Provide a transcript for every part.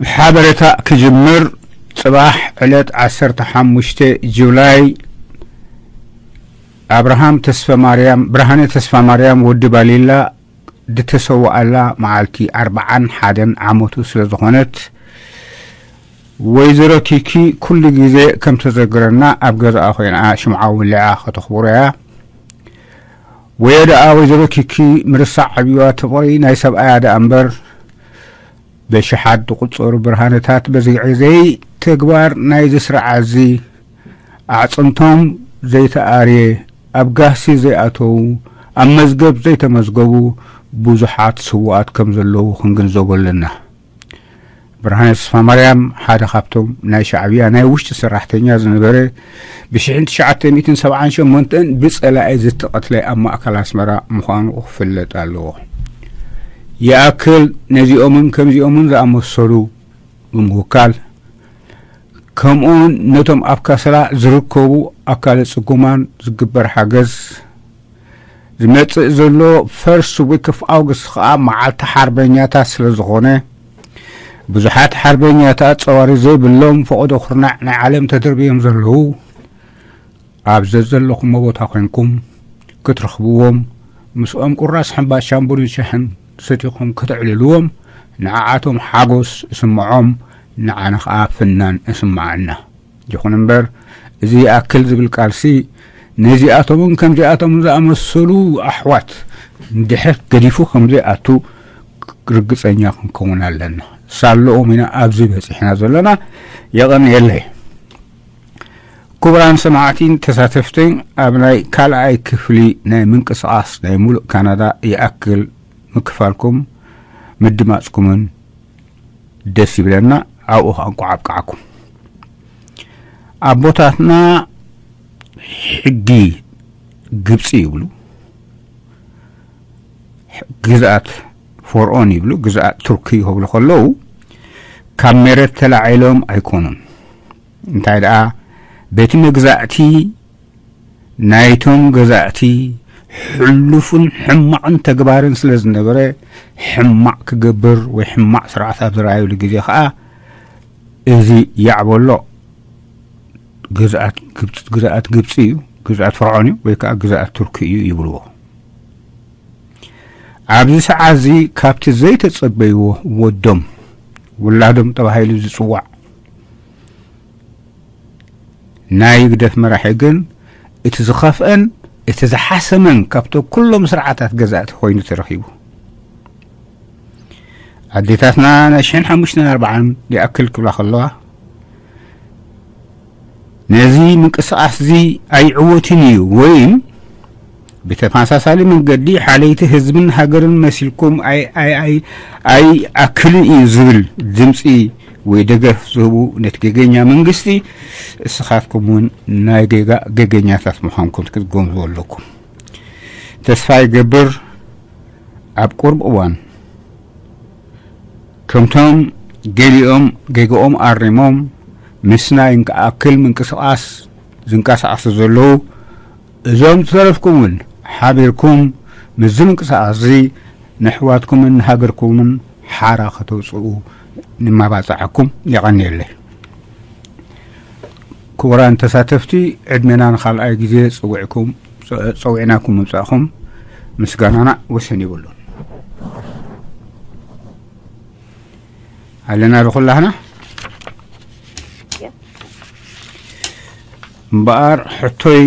ብሓበሬታ ክጅምር፣ ጽባሕ ዕለት ዓሰርተ ሓሙሽተ ጁላይ፣ ኣብርሃም ተስፋ ማርያም፣ ብርሃነ ተስፋ ማርያም ወዲ ባሊላ ድተሰውኣላ መዓልቲ ኣርብዓን ሓደን ዓመቱ ስለ ዝኾነት፣ ወይዘሮ ኪኪ ኩሉ ግዜ ከም ተዘግረና ኣብ ገዛኣ ኮይና ሽምዓ ወሊዓ ከተኽብሮ እያ። ወዮ ደኣ ወይዘሮ ኪኪ ምርሳዕ ዓብይዋ እቲ ፍቕሪ ናይ ሰብኣያ ደኣ እምበር፣ በሽሓት ዝቑጸሩ ብርሃነታት በዚ ግዜ ተግባር ናይዚ ስርዓት እዚ ኣዕጽምቶም ዘይተኣርየ፣ ኣብ ጋህሲ ዘይኣተዉ፣ ኣብ መዝገብ ዘይተመዝገቡ ብዙሓት ስዉኣት ከም ዘለዉ ክንግንዘቦ ኣለና። ብርሃነ ተስፋማርያም ሓደ ካብቶም ናይ ሻዕብያ ናይ ውሽጢ ሰራሕተኛ ዝነበረ፣ ብሽሕን ትሽዓተ ሚእትን ሰብዓን ሸሞንተን ብጸላኢ ዝተቐትለ ኣብ ማእከል ኣስመራ ምዃኑ ክፍለጥ ኣለዎ። ይኣክል ነዚኦምን ከምዚኦምን ዝኣመሰሉ ብምውካል፣ ከምኡውን ነቶም ኣብ ካሰላ ዝርከቡ ኣካለ ጽጉማን ዝግበር ሓገዝ፣ ዝመጽእ ዘሎ ፈርስት ዊክ ኦፍ ኣውግስት ኸኣ መዓልቲ ሓርበኛታት ስለ ዝኾነ፣ ብዙሓት ሓርበኛታት ጸዋሪ ዘይብሎም ፈቐዶ ኩርናዕ ናይ ዓለም ተደርብዮም ዘለዉ፣ ኣብ ዘዘለኹሞ ቦታ ኮይንኩም ክትረኽብዎም፣ ምስኦም ቁራስ ሕምባሻን ቡንን ሻሕን ሰቲኹም ከተዕልልዎም፣ ንዓኣቶም ሓጎስ እስምዖም፣ ንዓና ኸኣ ፍናን እስምዓና። ይኹን እምበር፣ እዚ ይኣክል ዝብል ቃልሲ፣ ነዚኣቶምን ከምዚኣቶምን ዝኣመሰሉ ኣሕዋት እንድሕር ገዲፉ ከም ዘይኣቱ ርግጸኛ ክንከውን ኣለና። ሳለኦም ኢና ኣብዚ በጺሕና ዘለና። የቐንየለይ። ክቡራን ሰማዕቲን ተሳተፍትን፣ ኣብ ናይ ካልኣይ ክፍሊ ናይ ምንቅስቓስ ናይ ሙሉእ ካናዳ ይኣክል ምክፋልኩም ምድማጽኩምን ደስ ይብለና። ኣብኡ ኸኣ እንቋዕ ኣብቅዓኩም። ኣቦታትና ሕጊ ግብጺ ይብሉ፣ ግዝኣት ፈርዖን ይብሉ፣ ግዝኣት ቱርኪ ክብሉ ከለዉ፣ ካብ መሬት ተላዒሎም ኣይኮኑን። እንታይ ደኣ፣ በቲ መግዛእቲ ናይቶም ገዛእቲ ሕሉፍን ሕማቕን ተግባርን ስለ ዝነበረ፣ ሕማቕ ክገብር ወይ ሕማቕ ስርዓት ኣብ ዝረኣዩሉ ግዜ ኸኣ፣ እዚ ያዕበሎ ግዝኣት ግብጽ-፣ ግዝኣት ግብጺ እዩ፣ ግዝኣት ፈርዖን እዩ፣ ወይ ከኣ ግዝኣት ቱርኪ እዩ ይብልዎ። ኣብዚ ሰዓት እዚ ካብቲ ዘይተጸበይዎ ወዶም፣ ውላዶም ተባሂሉ ዝጽዋዕ ናይ ህግደፍ መራሒ ግን፣ እቲ ዝኸፍአን እቲ ዝሓሰመን ካብቶ ኩሎም ስርዓታት ገዛእቲ ኮይኑ ተረኺቡ። ኣዴታትና ናይ ሽሕን ሓሙሽተን ኣርብዓን ይኣክል ክብላ ከለዋ፣ ነዚ ምንቅስቓስ እዚ ኣይዕወትን እዩ፣ ወይም ብተመሳሳሊ መንገዲ ሓለይቲ ህዝብን ሃገርን መሲልኩም ኣይ-፣ ኣይ-፣ ኣይ-፣ ኣይኣክልን እዩ ዝብል ድምፂ ወይ ደገፍ ዝህቡ ነቲ ገገኛ መንግስቲ፣ እስኻትኩም እውን ናይ ጌጋ ገገኛታት ምዃንኩም ክትገንዝቡ ኣለኩም። ተስፋ ይገብር ኣብ ቁሩብ እዋን ከምቶም ገሊኦም ጌግኦም ኣሪሞም ምስና ይንከኣክል ምንቅስቓስ ዝንቀሳቐሱ ዘለዉ፣ እዞም ዝተረፍኩም እውን ሓቢርኩም ምስዚ ምንቅስቓስ እዚ ንኣሕዋትኩምን ንሃገርኩምን ሓራ ከተውፅኡ ንመባፅዓኩም። የቐንየለይ። ክቡራን ተሳተፍቲ፣ ዕድሜና ንኻልኣይ ግዜ ጸዊዕኩም-፣ ጸ-፣ ጸዊዕናኩም ምምጻእኩም ምስጋናና ወሰን የብሉን። ኣለና ዶ ኩላህና? እምበኣር ሕቶይ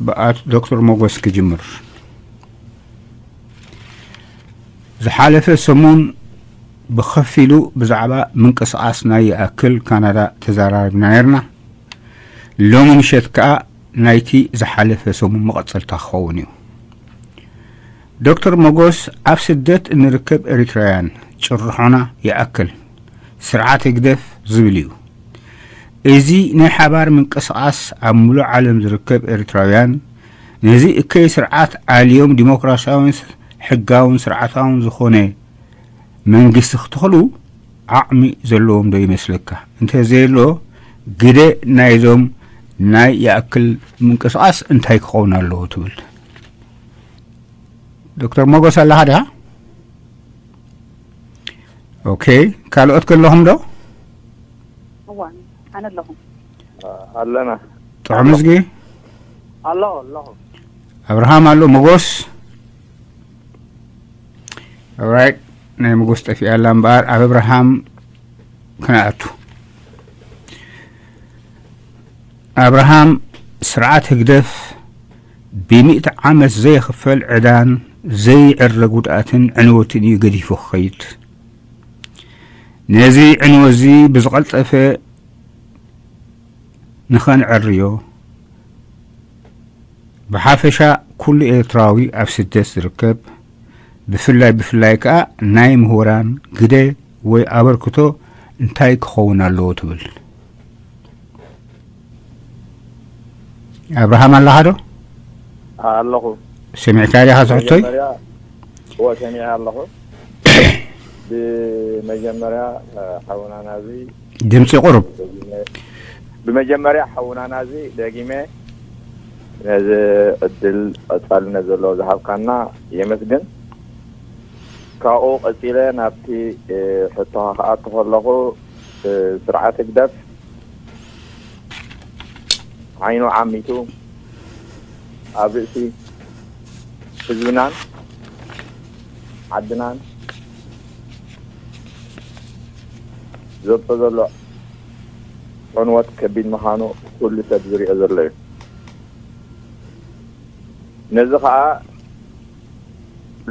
ብኣቶ ዶክተር ሞጎስ ክጅምር። ዝሓለፈ ሰሙን ብኸፊሉ ብዛዕባ ምንቅስቓስ ናይ ይኣክል ካናዳ ተዘራሪብና ነርና። ሎሚ ምሸት ከኣ ናይቲ ዝሓለፈ ሰሙን መቐጸልታ ክኸውን እዩ። ዶክተር ሞጎስ፣ ኣብ ስደት እንርከብ ኤሪትራውያን ጭርሖና ይኣክል ስርዓት ህግደፍ ዝብል እዩ። እዚ ናይ ሓባር ምንቅስቓስ ኣብ ሙሉእ ዓለም ዝርከብ ኤሪትራውያን ነዚ እከይ ስርዓት ኣልዮም ዲሞክራሲያውን ሕጋውን ስርዓታውን ዝኾነ መንግስቲ ክትኽሉ ዓቕሚ ዘለዎም ዶ ይመስለካ? እንተዘየሎ ግደ ናይዞም ናይ ይኣክል ምንቅስቓስ እንታይ ክኸውን ኣለዎ ትብል? ዶክተር ሞጎስ ኣለኻ ዲኻ? ኦኬ፣ ካልኦት ከለኹም ዶ? እዋን ኣነ ኣለኹ። ኣለና። ጥዑም እዝጊ። ኣለኹ ኣለኹ። ኣብርሃም ኣሎ፣ መጎስ። ኦራይት፣ ናይ መጎስ ጠፊኣ ኣላ እምበኣር ኣብ ኣብርሃም ክነኣቱ። ኣብርሃም፣ ስርዓት ህግደፍ ብሚእቲ ዓመት ዘይኽፈል ዕዳን ዘይዕረ ጉድኣትን ዕንወትን እዩ ገዲፉ ክኸይድ። ነዚ ዕንወት እዚ ብዝቐልጠፈ ንኸንዕርዮ፣ ብሓፈሻ ኩሉ ኤርትራዊ ኣብ ስደት ዝርከብ፣ ብፍላይ ብፍላይ ከኣ ናይ ምሁራን ግደ ወይ ኣበርክቶ እንታይ ክኸውን ኣለዎ ትብል? ኣብርሃም ኣለኻ ዶ? ኣለኹ። ሰሚዕካ ዲኻ ትሕቶይ? መጀመርያ እወ ሰሚዐ ኣለኹ። ብመጀመርያ ሓውና ናዚ ድምፂ ቁሩብ። ብመጀመርያ ሓውና ናዚ ደጊመ ነዚ ዕድል ቀጻልነት ዘለዎ ዝሃብካና የመስግን። ካብኡ ቀጺለ ናብቲ ሕቶኻ ክኣቱ ከለኹ፣ ስርዓት ህግደፍ ዓይኑ ዓሚቱ ኣብ ርእሲ ህዝብናን ዓድናን ዘብጾ ዘሎ ዕንወት ከቢድ ምዃኑ ኩሉ ሰብ ዝሪኦ ዘሎ እዩ። ነዚ ኸኣ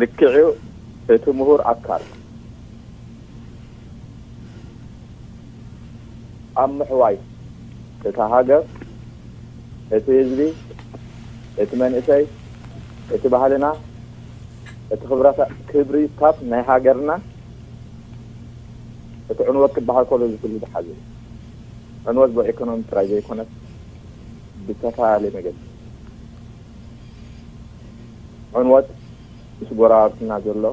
ልክዕ እዩ፣ እቲ ምሁር ኣካል ኣብ ምሕዋይ እታ ሃገር፣ እቲ ህዝቢ፣ እቲ መንእሰይ፣ እቲ ባህልና፣ እቲ ክብረታ ክብሪታት ናይ ሃገርና፣ እቲ ዕንወት ክበሃል ከሎ እዚ ኩሉ ዝሓዘ እዩ። ዕንወት ብኢኮኖሚ ጥራይ ዘይኮነስ ብዝተፈላለየ መገዲ ዕንወት ምስ ጎረባብትና ዘሎ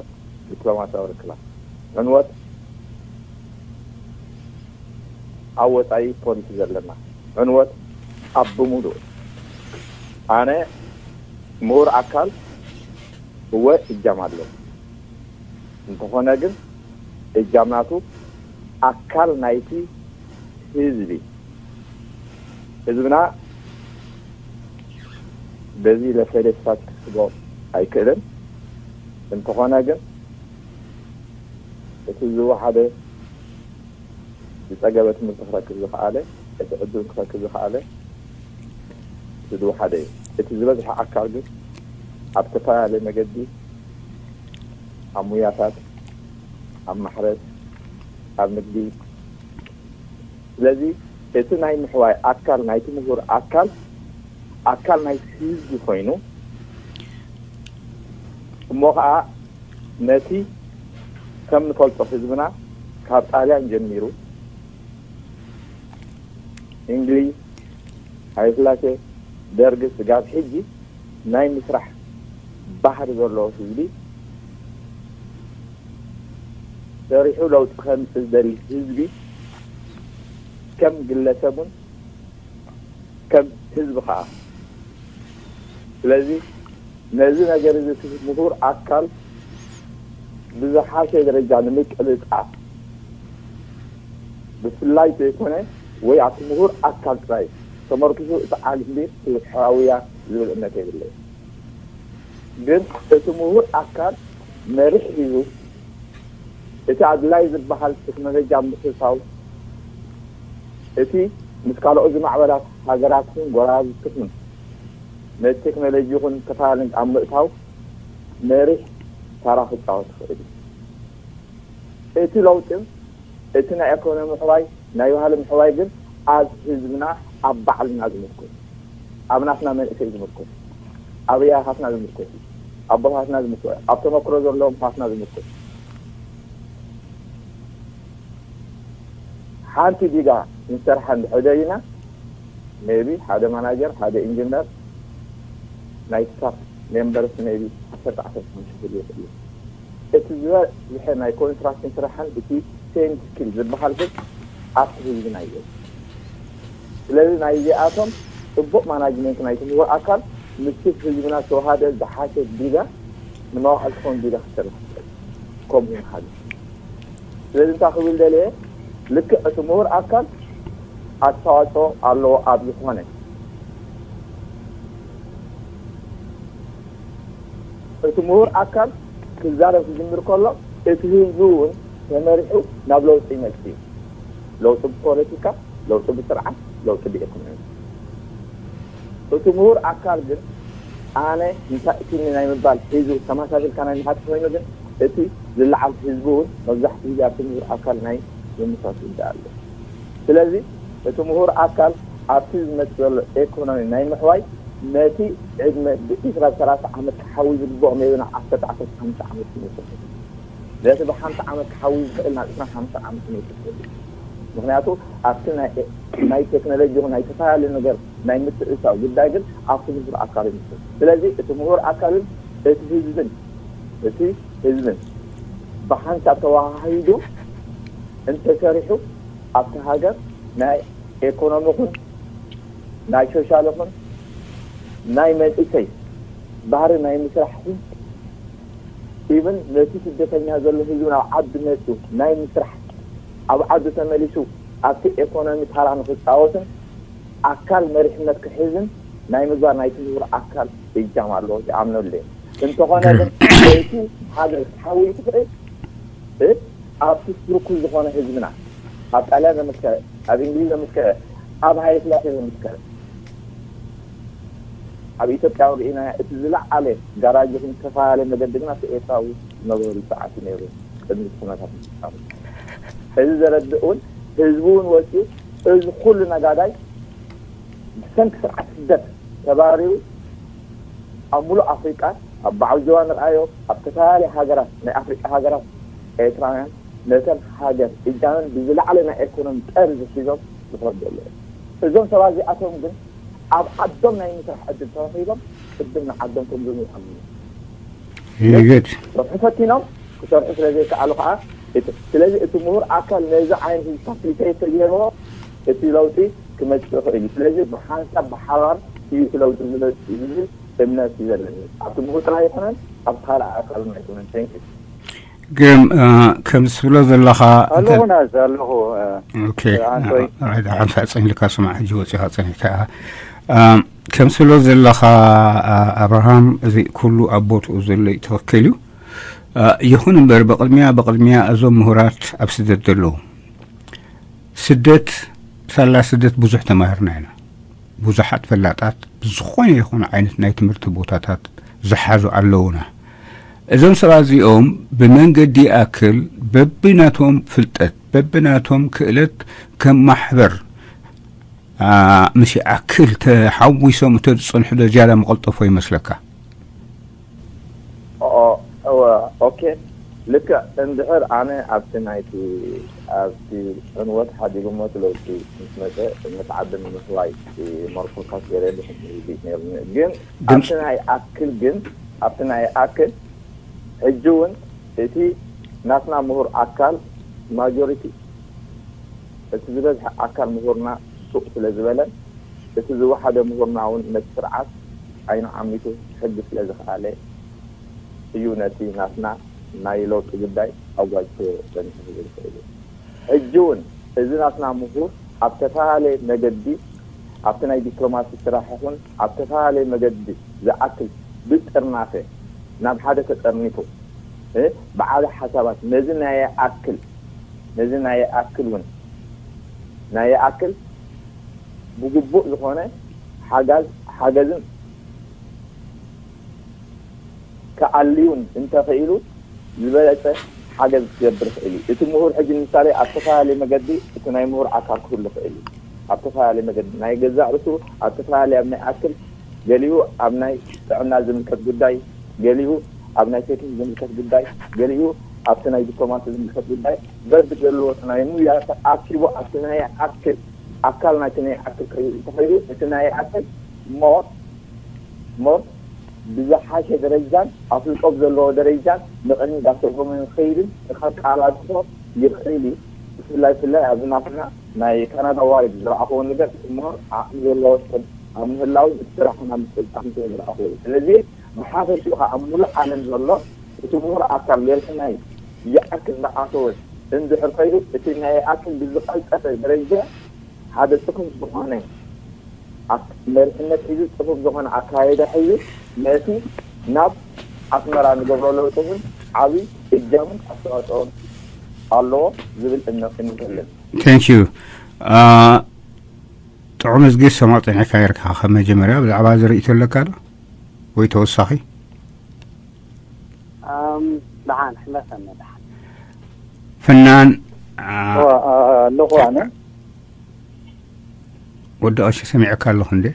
ዲፕሎማስያዊ ርክባት፣ ዕንወት ኣብ ወጻኢ ፖሊሲ ዘለና፣ ዕንወት ኣብ ብምሉኡ። ኣነ ምሁር ኣካል እወ እጃም ኣለዎ። እንተኾነ ግን እጃም ናቱ ኣካል ናይቲ ህዝቢ፣ ህዝብና በዚ ለፈለስታት ክስጎ ኣይክእልን። እንተኾነ ግን እቲ ዝወሓደ ዝጸገበ ትምህርቲ ክረክብ ዝኸኣለ፣ እቲ ዕድል ክረክብ ዝኸኣለ እቲ ዝወሓደ እዩ። እቲ ዝበዝሐ ኣካል ግን ኣብ ዝተፈላለየ መገዲ፣ ኣብ ሙያታት፣ ኣብ ማሕረስ፣ ኣብ ንግዲ። ስለዚ እቲ ናይ ምሕዋይ ኣካል ናይቲ ምሁር ኣካል፣ ኣካል ናይቲ ህዝቢ ኮይኑ፣ እሞ ኸዓ ነቲ ከም ንፈልጦ ህዝብና ካብ ጣልያን ጀሚሩ፣ እንግሊዝ፣ ሃይለስላሴ፣ ደርጊ ስጋብ ሕጂ ናይ ምስራሕ ባህሪ ዘለዎ ህዝቢ፣ ሰሪሑ ለውጢ ከምፅእ ዝደሊ ህዝቢ፣ ከም ግለሰብ እውን ከም ህዝቢ ከዓ። ስለዚ ነዚ ነገር እዚ እቲ ምሁር ኣካል ብዝሓሸ ደረጃ ንምቅልጣፍ ብፍላይ ዘይኮነ ወይ ኣብቲ ምሁር ኣካል ጥራይ ተመርኪሱ እቲ ዓሊ ህንዲ ፍትሓውያ ዝብል እምነት የብለይ። ግን እቲ ምሁር ኣካል መሪሕ ሒዙ እቲ ኣድላይ ዝበሃል ቴክኖሎጂ ኣብ ምትእትታው፣ እቲ ምስ ካልኦት ዝማዕበላ ሃገራት ይኹን ጎረባብቲ ይኹን ነቲ ቴክኖሎጂ ይኹን ዝተፈላለዩ ኣብ ምእታው መሪሕ ተራ ክጻወት ይኽእል እዩ። እቲ ለውጢ እቲ ናይ ኢኮኖሚ ምሕዋይ ናይ ባህሊ ምሕዋይ ግን ኣብ ህዝብና ኣብ ባዕልና ዝምርኮስ ኣብ ናትና መንእሰይ ዝምርኮስ ኣብ ያታትና ዝምርኮስ እዩ። ኣቦታትና ዝምርኮስ ኣብ ተመክሮ ዘለዎም ምዃትና ዝምርኮስ ሓንቲ ዲጋ ንሰርሓ እንድሕር ደሊና maybe ሓደ ማናጀር ሓደ ኢንጂነር ናይ ስታፍ ሜምበርስ maybe ዓሰርተ ዓሰርተ ሓሙሽተ ክህሉ ይኽእል እዩ። እቲ ዝበዝሐ ናይ ኮንስትራክሽን ስራሕን እቲ ሴንድ ስኪል ዝበሃል ግን ኣብቲ ህዝብና እዩ። ስለዚ ናይዚኣቶም ፅቡቕ ማናጅመንት ናይቲ ምሁር ኣካል ምስቲ ህዝብና ዝተዋሃደ ዝሓሸ ዲጋ ንመዋዕል ክኸውን ዲጋ ክሰርሕ ይኽእል ከምኡ ይመሃሉ። ስለዚ እንታይ ክብል ደልየ ልክዕ እቲ ምሁር ኣካል ኣስተዋፅኦ ኣለዎ ኣብ ዝኾነ። እቲ ምሁር ኣካል ክዛረብ ክጅምር ከሎ እቲ ህዝቢ እውን ተመሪሑ ናብ ለውጢ ይመፅእ እዩ። ለውጢ ብፖለቲካ፣ ለውጢ ብስርዓት፣ ለውጢ ብኢኮኖሚ። እቲ ምሁር ኣካል ግን ኣነ እንታይ እትኒ ናይ ምባል ሒዙ ተመሳሲልካ ናይ ምሓት ኮይኑ ግን እቲ ዝለዓል ህዝቢ እውን መብዛሕትኡ ግዜ ኣብቲ ምሁር ኣካል ናይ ምምሳስ ይዳኣ ኣሎ። ስለዚ እቲ ምሁር ኣካል ኣብቲ ዝመፅእ ዘሎ ኤኮኖሚ ናይ ምሕዋይ ነቲ ዕድመ ብዒስራ ሰላሳ ዓመት ክሓዊ ዝግብኦ ሜቢ ናብ ዓሰርተ ዓሰርተ ሓሙሽተ ዓመት ክመፅእ ይኽእል። ነቲ ብሓንቲ ዓመት ክሓዊ ዝኽእል ናብ ዕስራን ሓሙሽተ ዓመት ክመፅእ ይኽእል። ምክንያቱ ኣብቲ ናይ ናይ ቴክኖሎጂ ይኹን ናይ ዝተፈላለዩ ነገር ናይ ምትእሳው ጉዳይ ግን ኣብቲ ምሁር ኣካል ይምስል። ስለዚ እቲ ምሁር ኣካልን እቲ ህዝብን እቲ ህዝብን ብሓንሳብ ተወሃሂዱ እንተሰሪሑ ኣብቲ ሃገር ናይ ኤኮኖሚ ኹን ናይ ሶሻል ኹን ናይ መንእሰይ ባህሪ ናይ ምስራሕ ኹን ኢብን ነቲ ስደተኛ ዘሎ ህዝቢ ናብ ዓዲ መፅኡ ናይ ምስራሕ ኣብ ዓዱ ተመሊሱ ኣብቲ ኤኮኖሚ ታራ ንክፃወትን ኣካል መሪሕነት ክሕዝን ናይ ምግባር ናይቲ ምሁር ኣካል እጃም ኣለዎ ይኣምነሉ እየ። እንተኾነ ግን እቲ ሃገር ክትሓውይ ትኽእል እ ኣብቲ ስርኩ ዝኾነ ህዝብና ኣብ ጣልያን ዘመስከረ ኣብ እንግሊዝ ዘመስከረ ኣብ ሃይለ ስላሴ ዘመስከረ ኣብ ኢትዮጵያ ርኢና እቲ ዝለዓለ ጋራጅ ይኹን ዝተፈላለየ መገዲ ግና እቲ ኤርትራዊ ዝነበረሉ ሰዓት እዩ ነይሩ ቅድሚ እቲ ኩነታት ምፍፃሙ። እዚ ዘረድእ እውን ህዝቢ እውን ወፂኡ እዚ ኩሉ ነጋዳይ ብሰንኪ ስርዓት ስደት ተባሪሩ ኣብ ሙሉእ ኣፍሪቃ ኣብ በዓል ጀዋ ንርኣዮ ኣብ ዝተፈላለዩ ሃገራት ናይ ኣፍሪቃ ሃገራት ኤርትራውያን ነተን ሃገር እጃመን ብዝለዓለ ናይ ኤኮኖሚ ጠርዚ ሒዞም ዝኸዱ ኣለዉ። እዞም ሰባት እዚኣቶም ግን ኣብ ዓዶም ናይ ምስራሕ ዕድል ተረኺቦም ቅድም ንዓዶም ከም ዝብሉ ይኣምኑ። ይግድ ሰርሑ ፈቲኖም ክሰርሑ ስለ ዘይከኣሉ ከዓ እቲ ስለዚ እቲ ምሁር ኣካል ነዚ ዓይነት ፋሲሊቴት ተገይርዎ እቲ ለውጢ ክመፅእ ይኽእል እዩ። ስለዚ ብሓንሳብ ብሓባር እዩ እቲ ለውጢ ዝመፅእ ዝብል እምነት እዩ ዘለኒ ኣብቲ ምሁር ጥራይ ኣይኮነን ኣብ ካልእ ኣካል ኣይኮነን። Thank you። ግን ከም ዝብሎ ዘለኻ ኣለኹ ናዝ ኣለኹ። ኦኬ ሓንሳ ፀኒልካ ስማዕ ሕጂ ወፂኻ ፀኒሕካ ኢኻ። ከም ዝብሎ ዘለኻ ኣብርሃም እዚ ኩሉ ኣብ ቦትኡ ዘሎ እዩ ትኽክል እዩ። ይኹን እምበር ብቕድሚያ ብቕድሚያ እዞም ምሁራት ኣብ ስደት ዘለዉ ስደት ሳላ ስደት ብዙሕ ተማሂርና ኢና። ብዙሓት ፈላጣት ብዝኾነ ይኹን ዓይነት ናይ ትምህርቲ ቦታታት ዝሓዙ ኣለዉና። እዞም ሰባት እዚኦም ብመንገዲ ይኣክል በብናቶም ፍልጠት በብናቶም ክእለት ከም ማሕበር ምስ ይኣክል ተሓዊሶም እተ ዝፀንሑ ዶ ዝያዳ መቐልጠፎ ይመስለካ? ኦኬ ልክዕ እንድሕር ኣነ ኣብቲ ናይቲ ኣብቲ ዕንወት ሓዲጉሞ እቲ ለውጢ ምስ መፀ ነቲ ዓዲ ንምሕዋይ መርኮካስ ገይረ ድሕን ሪኢት ነይሩኒ ግን ኣብቲ ናይ ኣክል ግን ኣብቲ ናይ ኣክል ሕጂ እውን እቲ ናትና ምሁር ኣካል ማጆሪቲ እቲ ዝበዝሐ ኣካል ምሁርና ሱቕ ስለ ዝበለን እቲ ዝወሓደ ምሁርና እውን ነቲ ስርዓት ዓይኑ ዓሚቱ ሕጊ ስለ ዝኸኣለ እዩ ነቲ ናትና ናይ ለውጢ ጉዳይ ኣጓጅቶ ጸኒሑ ክብል ይኽእል እዩ። ሕጂ እውን እዚ ናትና ምሁር ኣብ ተፈላለየ መገዲ ኣብቲ ናይ ዲፕሎማሲ ስራሕ ይኹን ኣብ ተፈላለየ መገዲ ዝኣክል ብጥርናፈ ናብ ሓደ ተጠርኒፉ ብዓቢ ሓሳባት ነዚ ናይ ኣክል ነዚ ናይ ኣክል እውን ናይ ኣክል ብግቡእ ዝኾነ ሓጋዝ ሓገዝን ክኣልዩን እንተኽኢሉ ዝበለፀ ሓገዝ ክገብር ይኽእል እዩ። እቲ ምሁር ሕጂ ንምሳሌ ኣብ ተፈላለየ መገዲ እቲ ናይ ምሁር ኣካል ክህሉ ይኽእል እዩ። ኣብ ተፈላለየ መገዲ ናይ ገዛእ ርእሱ ኣብ ተፈላለየ ኣብ ናይ ኣክል ገሊኡ ኣብ ናይ ጥዕና ዝምልከት ጉዳይ፣ ገሊኡ ኣብ ናይ ቴክኒክ ዝምልከት ጉዳይ፣ ገሊኡ ኣብቲ ናይ ዲፕሎማሲ ዝምልከት ጉዳይ በቢ ዘለዎ ናይ ሙያ ተኣኪቡ ኣብቲ ናይ ኣክል ኣካል ናይቲ ናይ ኣክል ከይዱ እንተኸይዱ እቲ ናይ ኣክል ሞር ሞር ብዝሓሸ ደረጃን ኣፍልጦ ብዘለዎ ደረጃን ንቕድሚ እንዳተርጎመ ንክኸይድን ንከቃላጥፎ ይኽእል እዩ። ብፍላይ ብፍላይ ኣብዚ ናትና ናይ ካናዳ ዋሪድ ዝረኣኽዎ ነገር ሞር ዓቕሚ ዘለዎ ሰብ ኣብ ምህላው እቲ ስራሕ ናብ ምቅልጣፍ ዝረኣኽዎ እዩ። ስለዚ ብሓፈሽኡ ከዓ ኣብ ሙሉእ ዓለም ዘሎ እቲ ምሁር ኣካል ሌልክናይ ይኣክል እንዳኣተወ እንድሕር ከይዱ እቲ ናይ ይኣክል ብዝቐልጠፈ ደረጃ ሓደ ጽፉፍ ዝኾነ መርሕነት ሒዙ፣ ጽፉፍ ዝኾነ ኣካይዳ ሒዙ፣ ነቲ ናብ ኣስመራ ንገብሮ ለውጢ እውን ዓብዪ እጃምን ኣስተዋፅኦን ኣለዎ ዝብል እምነት እንዘለን። Thank you. ጥዑም እዝጊ ሰማዕ ጸኒሕካ ይርካ። ከብ መጀመርያ ብዛዕባ እዚ ርእይቶ ኣለካ ዶ ወይ ተወሳኺ? ደሓን ሕለፈና ደሓን። ፍናን ኣለኹ ኣነ። ወዲ ቀሺ ሰሚዕካ ኣለኹ እንዴ?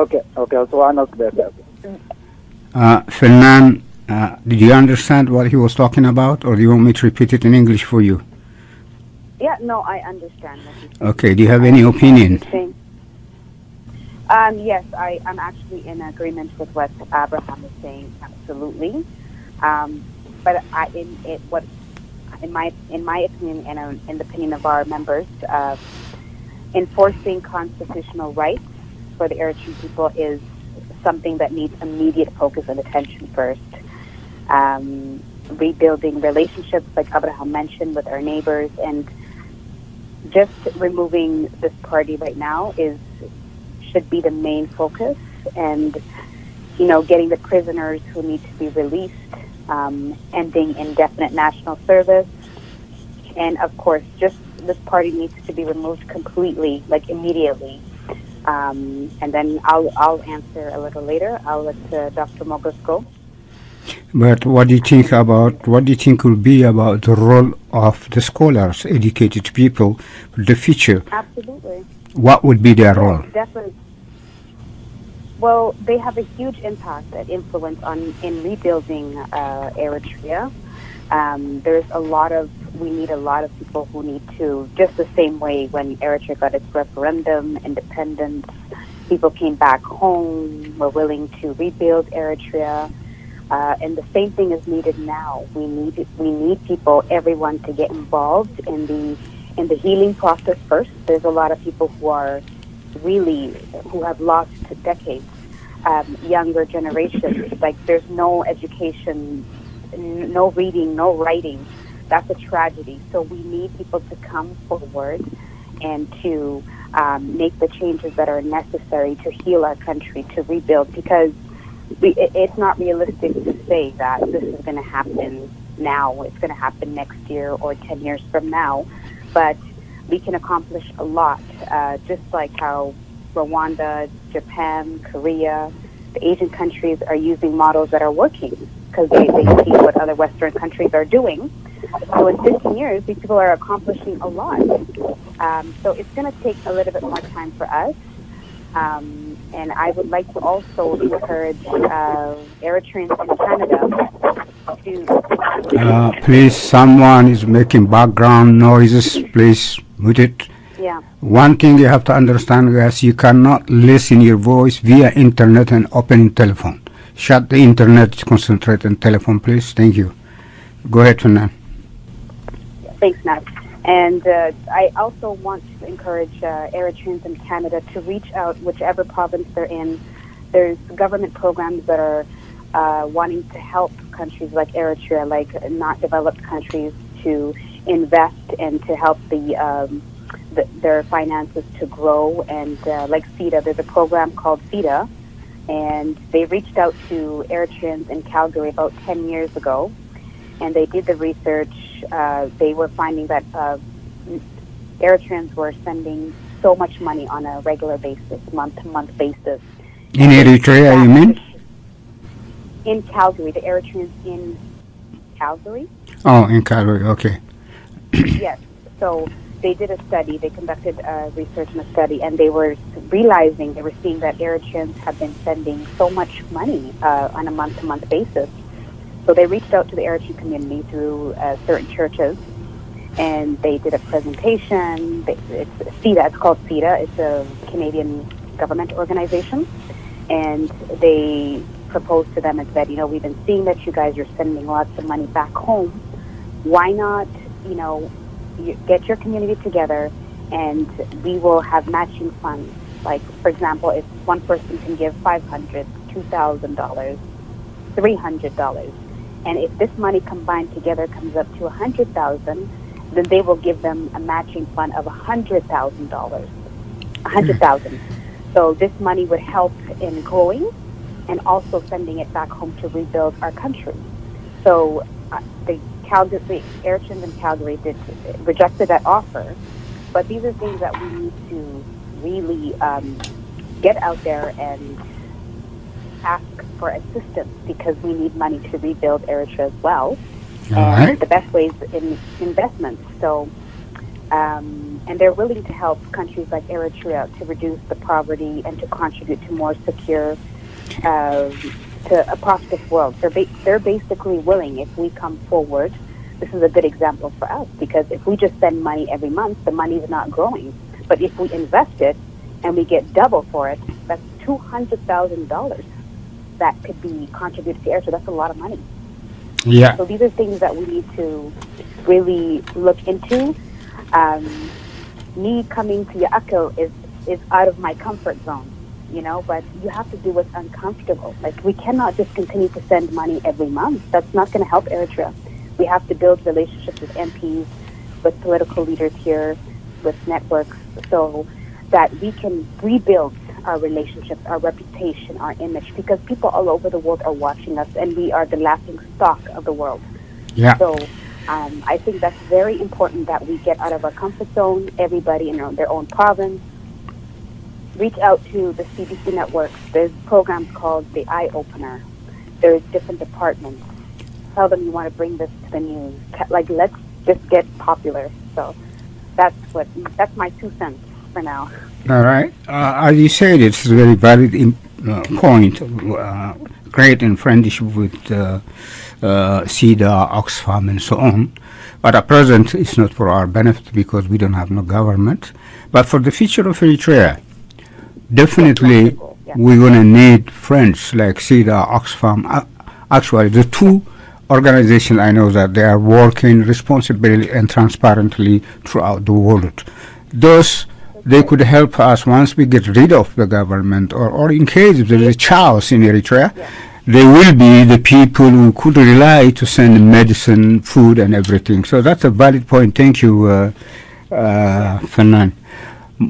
Okay, okay, so I know that. Uh, Fernand, uh, did you understand what he was talking about, or do you want me to repeat it in English for you? Yeah, no, I understand what he's Okay, do you have any opinion? saying. Um, yes, I, I'm actually in agreement with what Abraham is saying, absolutely. Um, but I, in it, what, in my, in my opinion, and um, in the opinion of our members, uh, enforcing constitutional rights for the Eritrean people is something that needs immediate focus and attention first. Um, rebuilding relationships, like Abraham mentioned, with our neighbors, and just removing this party right now is should be the main focus, and you know, getting the prisoners who need to be released, um, ending indefinite national service, and of course, just this party needs to be removed completely, like immediately. Um, and then I'll I'll answer a little later. I'll let uh, Doctor Mogos go. But what do you think about, what do you think will be about the role of the scholars, educated people, for the future? Absolutely. What would be their role? Definitely. Well, they have a huge impact and influence on in rebuilding uh, Eritrea. Um, there's a lot of we need a lot of people who need to, just the same way when Eritrea got its referendum, independence, people came back home, were willing to rebuild Eritrea. Uh, and the same thing is needed now. We need we need people, everyone, to get involved in the in the healing process first. There's a lot of people who are really who have lost decades. Um, younger generations, like there's no education, n- no reading, no writing. That's a tragedy. So we need people to come forward and to um, make the changes that are necessary to heal our country, to rebuild, because we, it, it's not realistic to say that this is going to happen now. It's going to happen next year or ten years from now. But we can accomplish a lot, uh, just like how Rwanda, Japan, Korea, the Asian countries are using models that are working because they, they see what other Western countries are doing. So in fifteen years, these people are accomplishing a lot. Um, so it's going to take a little bit more time for us. Um, and I would like to also encourage uh, Eritreans in Canada to Uh, please, someone is making background noises. Please mute it. Yeah. One thing you have to understand, guys, you cannot listen your voice via internet and opening telephone. Shut the internet, concentrate on telephone, please. Thank you. Go ahead, Fernand. Thanks, Matt. And uh, I also want to encourage uh, Eritreans in Canada to reach out, whichever province they're in. There's government programs that are uh, wanting to help countries like Eritrea, like not developed countries, to invest and to help the, um, the their finances to grow. And uh, like CETA, there's a program called CETA, and they reached out to Eritreans in Calgary about ten years ago, and they did the research. Uh, they were finding that uh, Eritreans were spending so much money on a regular basis, month to month basis. In Eritrea, you mean? In Calgary, the Eritreans in Calgary. Oh, in Calgary, okay. Yes. So they did a study, they conducted a research and a study, and they were realizing, they were seeing that Eritreans have been spending so much money uh, on a month to month basis. So they reached out to the Eritrean community through uh, certain churches, and they did a presentation. They- It's CETA, it's called CETA, it's a Canadian government organization, and they proposed to them and said, you know, we've been seeing that you guys are spending lots of money back home. Why not, you know, you get your community together and we will have matching funds. Like, for example, if one person can give five hundred, two thousand dollars, three hundred dollars, and if this money combined together comes up to a hundred thousand, then they will give them a matching fund of a hundred thousand dollars. A hundred thousand. So this money would help in growing and also sending it back home to rebuild our country. So uh, the Calgary, the Eritreans in Calgary did rejected that offer, but these are things that we need to really um, get out there and ask for assistance because we need money to rebuild Eritrea as well. All And right. the best ways in investments. So, um, and they're willing to help countries like Eritrea to reduce the poverty and to contribute to more secure, um, to a prosperous world. They're ba- they're basically willing if we come forward. This is a good example for us because if we just send money every month, the money is not growing. But if we invest it and we get double for it, that's two hundred thousand dollars that could be contributed to Eritrea. That's a lot of money. Yeah. So these are things that we need to really look into. Um, me coming to Yaakil is is out of my comfort zone, you know. But you have to do what's uncomfortable. Like we cannot just continue to send money every month. That's not going to help Eritrea. We have to build relationships with M Ps, with political leaders here, with networks, so that we can rebuild our relationships, our reputation, our image, because people all over the world are watching us, and we are the laughing stock of the world. Yeah. So um, I think that's very important that we get out of our comfort zone, everybody in their own province. Reach out to the C B C networks. There's programs called the Eye Opener. There's different departments. Tell them you want to bring this to the news. Ca- Like, let's just get popular. So that's what that's my two cents for now. All right. Uh, as you said, it's a very valid in, uh, point, uh, great in friendship with uh, uh, CEDA, Oxfam, and so on. But at present, it's not for our benefit because we don't have no government. But for the future of Eritrea, definitely Yeah. we're going to need friends like CEDA, Oxfam. Uh, actually, the two organizations I know that they are working responsibly and transparently throughout the world. Those they could help us once we get rid of the government, or, or in case if there is a chaos in Eritrea, they will be the people we could rely to send medicine, food, and everything. So that's a valid point. Thank you, uh, uh, Fanan.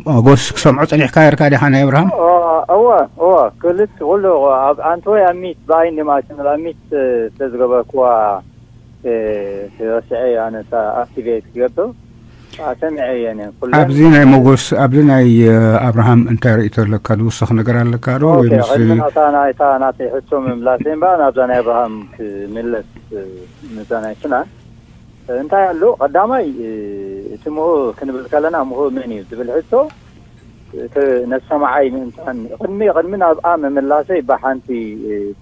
ሞጎስ ክሰምዖ ጸኒሕካ ነርካ ዲኻ ናይ ኣብርሃም? እወ እወ ክልት ኩሉ ኣብ ኣንተ ወይ ኣብ ሚት ብኣይ እንዲም ኣትምል ኣብ ሚት ተዝገበርክዋ ረስዐ ኣነታ ኣክቲቬት ክገብር ሰሚዐ እየን ኩለን ኣብዚ ናይ ሞጎስ ኣብዚ ናይ ኣብርሃም እንታይ ርእቶ ኣለካ? ዝውስኽ ነገር ኣለካ ዶ ወይ ኦኬ፣ ምስ ቅድሚ ናታ ናይታ ናተይ ሕቶ ምምላሰይ እምበኣር ናብዛ ናይ ኣብርሃም ክምለስ ነዛ ናይ ፍናን እንታይ ኣሎ ቀዳማይ እቲ ምሁር ክንብል ከለና ምሁር መን እዩ ዝብል ሕቶ ነሰማዓይ ምእንታን ቅድሚ ቅድሚ ናብኣ ምምላሰይ ብሓንቲ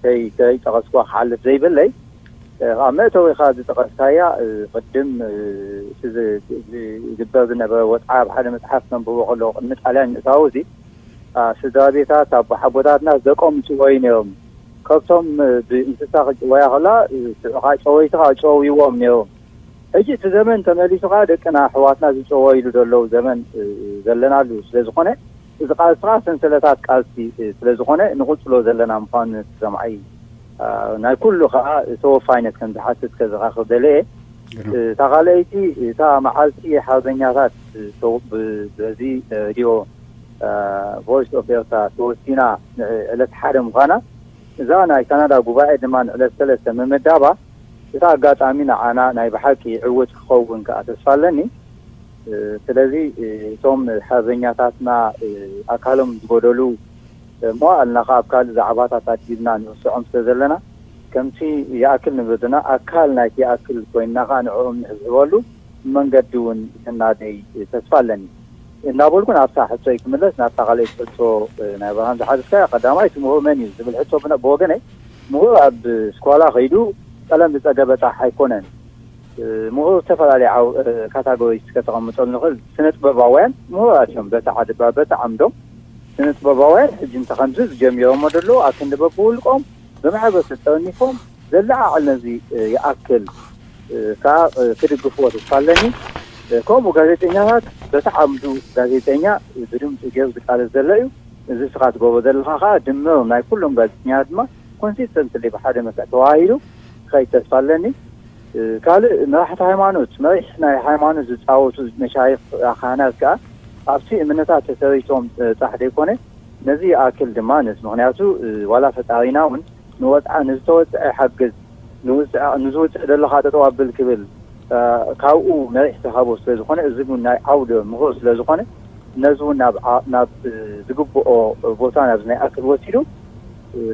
ከይጠቐስኳ ክሓልፍ ዘይብለይ ኣብ መእተዊኻ ዝጠቐስካያ ቅድም እቲ ዝግበር ዝነበረ ወፅዓ ኣብ ሓደ መፅሓፍ ነንብቦ ከለዎ ቅድሚ ጣልያን ምእታዉ እዚ ስድራ ቤታት ኣቦሓጎታትና ደቆም ይፅወዩ ነይሮም ከብቶም ብእንስሳ ክጭወያ ከላ ሽዑ ከዓ ጨወይቲ ከዓ ጨውይዎም ነይሮም ሕጂ እቲ ዘመን ተመሊሱ ከዓ ደቅና ኣሕዋትና ዝጨወይሉ ዘለዉ ዘመን ዘለናሉ ስለዝኾነ እዚ ቃልሲ ከዓ ሰንሰለታት ቃልሲ ስለዝኾነ ንቕፅሎ ዘለና ምኳኑ ሰምዓይ ናይ ኩሉ ከዓ ተወፋይነት ከም ዝሓትት ከዘኻኽር ደለየ እታ ካልኣይቲ እታ መዓልቲ ሓርበኛታት በዚ ሬድዮ ቮይስ ኦፍ ኤርትራ ተወሲና ዕለት ሓደ ምዃና እዛ ናይ ካናዳ ጉባኤ ድማ ንዕለት ሰለስተ ምምዳባ እቲ ኣጋጣሚ ንዓና ናይ ብሓቂ ዕውት ክኸውን ከዓ ተስፋ ኣለኒ ስለዚ እቶም ሓርበኛታትና ኣካሎም ዝጎደሉ መዋእልና ካብ ካልእ ዛዕባታት ኣድጊብና ንርስዖም ስለ ዘለና ከምቲ ይኣክል ንብርድና ኣካል ናይቲ ይኣክል ኮይንና ከዓ ንዕኦም ንሕብሕበሉ መንገዲ እውን ይህናደይ ተስፋ ኣለኒ እናበልኩ ናብታ ሕቶይ ክምለስ ናብታ ካልኣይቲ ሕቶ ናይ ብርሃን ዝሓዝካያ ቀዳማይ እቲ ምሁር መን እዩ ዝብል ሕቶ ብወገነይ ምሁር ኣብ ስኳላ ከይዱ ቀለም ዝፀገበ ጣሕ ኣይኮነን ምሁር ዝተፈላለዩ ካታጎሪስ ከተቐምጠሉ ንኽእል ስነ ጥበባውያን ምሁራት እዮም በቲ ዓድባ በቲ ዓምዶም ስነ ጥበባውያን ሕጂ እንተ ከምዚ ዝጀሚሮሞ ዘለዉ ኣብ ክንዲ በብውልቆም ብማሕበረሰብ ጠርኒፎም ዘለዓዕል ነዚ ይኣክል ከዓ ክድግፍዎ ተስፋ ኣለኒ ከምኡ ጋዜጠኛታት በቲ ዓምዱ ጋዜጠኛ ብድምፂ ገይሩ ዝቃለስ ዘሎ እዩ እዚ ስኻ ትገብሮ ዘለኻ ከዓ ድምር ናይ ኩሎም ጋዜጠኛታት ድማ ኮንሲስተንትሊ ብሓደ መስርዕ ተዋሂዱ ክኸይድ ተስፋ ኣለኒ ካልእ መራሕቲ ሃይማኖት መሪሕ ናይ ሃይማኖት ዝፃወቱ መሻይኽ ካህናት ከዓ ኣብቲ እምነታት ተሰሪቶም ጥራሕ ዘይኮነ፣ ነዚ ይኣክል ድማ ንስ ምክንያቱ ዋላ ፈጣሪና እውን ንወፅዓ ንዝተወፅዐ ሓግዝ ንዝውፅዕ ደለካ ጠጠው ኣብል ክብል ካብኡ መሪሕ ተሃቦ ስለዝኮነ፣ እዚ እውን ናይ ዓውደ ምሁር ስለዝኮነ፣ ነዚ እውን ናብ ዝግብኦ ቦታ ናብዚ ናይ ኣክል ወሲዱ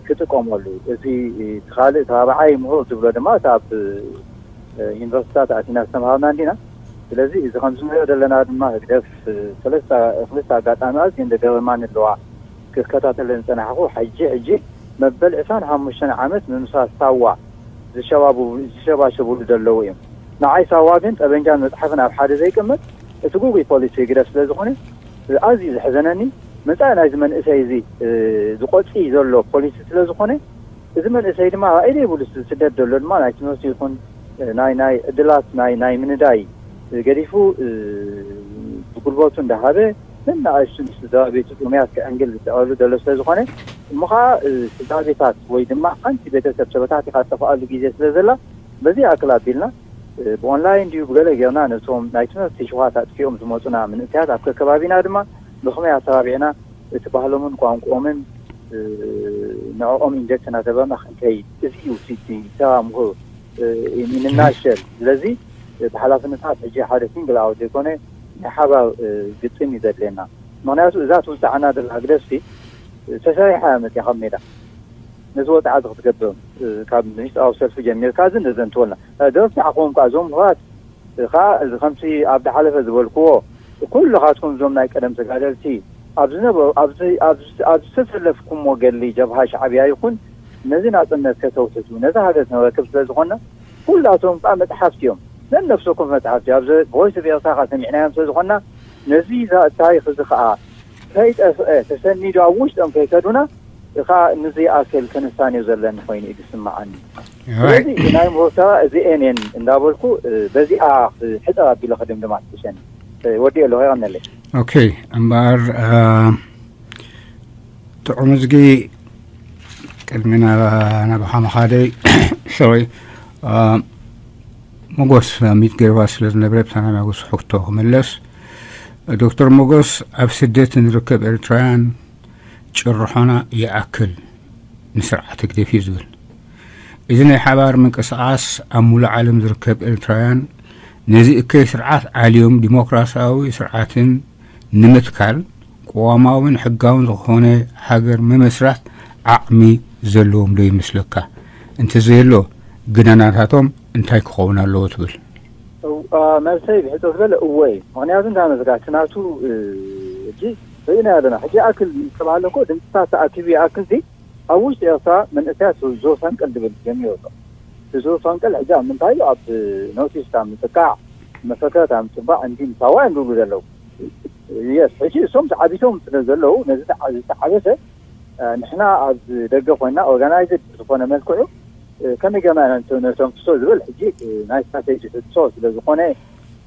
ክጥቀመሉ፣ እቲ ካልእ ተባባዓይ ምሁር ዝብሎ ድማ ኣብ ዩኒቨርሲታት ኣቲና ዝተምሃርና እንዲና። ስለዚ እዚ ከምዚ ንሪኦ ዘለና ድማ ህግደፍ ክልተ ኣጋጣሚ ኣዝየን ዘገርማኒ ኣለዋ። ክከታተለን ዝፀናሕኩ፣ ሕጂ ሕጂ መበል ዕስራን ሓሙሽተን ዓመት ምምሳስ ሳዋ ዝሸባሸብሉ ዘለዉ እዮም። ንዓይ ሳዋ ግን ጠበንጃን መፅሓፍን ኣብ ሓደ ዘይቅመጥ እቲ ጉጉይ ፖሊሲ ህግደፍ ስለዝኾነ ኣዝዩ ዘሕዘነኒ መፃኢ ናይዚ መንእሰይ እዚ ዝቆፂ ዘሎ ፖሊሲ ስለዝኾነ፣ እዚ መንእሰይ ድማ ራእይ ዘይብሉ ስደት ዘሎ ድማ ናይ ትምህርቲ ይኹን ናይ ናይ ዕድላት ናይ ናይ ምንዳይ ገዲፉ ብጉልበቱ እንዳሃበ ነናኣሽቱ ስድራ ቤቱ ጥሙያት ክዕንግል ዝስዕረሉ ዘሎ ስለዝኾነ፣ እሞ ከዓ ስድራ ቤታት ወይ ድማ ሓንቲ ቤተሰብ ተበታቲኻ ትጠፍኣሉ ግዜ ስለዘላ፣ በዚ ኣክል ኣቢልና ብኦንላይን ድዩ ብገለ ጌርና ነቶም ናይ ትምህርቲ ሽውሃት ኣጥፊኦም ዝመፁና መንእሰያት ኣብ ከከባቢና ድማ ብኸመይ ኣተባቢዕና እቲ ባህሎምን ቋንቋኦምን ንዕኦም ኢንጀክት እናተበርና ክንከይድ፣ እዚ እዩ እቲ ተራ ምሁር ኢንናሸል። ስለዚ ብሓላፍነታት ሕጂ ሓደ ሲንግል ኣውት ዘይኮነ ናይ ሓባር ግጥም እዩ ዘድልየና። ምክንያቱ እዛ ትውፅዓና ዘላ ህግደፍሲ ተሰሪሓ እያ መፅያ ካብ ሜዳ። ነዚ ወፅዓ እዚ ክትገብር ካብ ሚኒስትራዊ ሰልፊ ጀሚርካ እዚ እንደዘንትወልና ደርፊ ዓኾም ከዓ እዞም ምሁራት ከዓ እዚ ከምቲ ኣብ ዝሓለፈ ዝበልክዎ ኩልኻትኩም እዞም ናይ ቀደም ተጋደልቲ ኣብ ዝነበሩ ኣብ ዝተሰለፍኩሞ ገድሊ ጀብሃ ሻዕብያ ይኹን ነዚ ናፅነት ከተውሕሱ ነዚ ሃገር ክንረክብ ስለዝኾና ኩላቶም ከዓ መፅሓፍቲ እዮም። ነነፍሰኩም መፅሓፍቲ ኣብ ቮይስ ኦፍ ኤርትራ ከዓ ሰሚዕናዮም ስለዝኾና ነዚ ታሪክ እዚ ከዓ ከይጠፍአ ተሰኒዱ ኣብ ውሽጦም ከይከዱና ከዓ ንዝይኣክል ክንሳኔው ዘለኒ ኮይኑ እዩ ዝስምዓኒ። ስለዚ ናይ ምሁር ተራ እዚኤን እየን እንዳበልኩ በዚኣ ሕፀር ኣቢለ ክድምድማ ትሕሸኒ። ወዲኦ ኣለኹ። የቐነለይ። ኦኬ። እምበኣር ጥዑም እዝጊ ቅድሚ ናባኻ ምኻደይ ሶሪ፣ መጎስ ሚት ገይርዋ ስለ ዝነብረ ብታ ናይ መጎስ ሕቶ ክምለስ። ዶክተር መጎስ ኣብ ስደት ንርከብ ኤርትራውያን ጭርሖና ይኣክል ንስርዓት ህግደፍ እዩ ዝብል። እዚ ናይ ሓባር ምንቅስቓስ ኣብ ሙሉእ ዓለም ዝርከብ ኤርትራውያን ነዚ እከይ ስርዓት ዓልዮም ዲሞክራሲያዊ ስርዓትን ንምትካል ቅዋማውን ሕጋውን ዝኾነ ሃገር ምምስራት ዓቕሚ ዘለዎም ዶ ይመስለካ? እንተዘየሎ ግደናታቶም እንታይ ክኸውን ኣለዎ ትብል? መልሰይ ብሕጽር ዝበለ እወ እዩ። ምኽንያቱ እንታይ መስለካ እቲ ናቱ ሕጂ ርኢና ኣለና። ሕጂ ይኣክል ዝተባህለ እኮ ድምፅታት ተኣኪቡ ይኣክል ሲ ኣብ ውሽጢ ኤርትራ መንእሰያት ዙር ፈንቅል ዝብል ጀሚሩ ኣሎ። እቲ ዙር ፈንቅል ሕጂ ኣብ ምንታይ እዩ? ኣብ ኖቲስት ኣብ ምጥቃዕ፣ መፈክረት ኣብ ምጽባቕ እንዲ ምሳዋ እዮም ዝብሉ ዘለዉ። የስ ሕጂ እሶም ተዓቢቶም ስለ ዘለዉ ነዚ ዝተዓበሰ ንሕና ኣብ ደገ ኮይና ኦርጋናይዝድ ዝኾነ መልክዑ ከመይ ገና ነቶም ክሶ ዝብል ሕጂ ናይ ስትራቴጂ ሕቶ ስለ ዝኾነ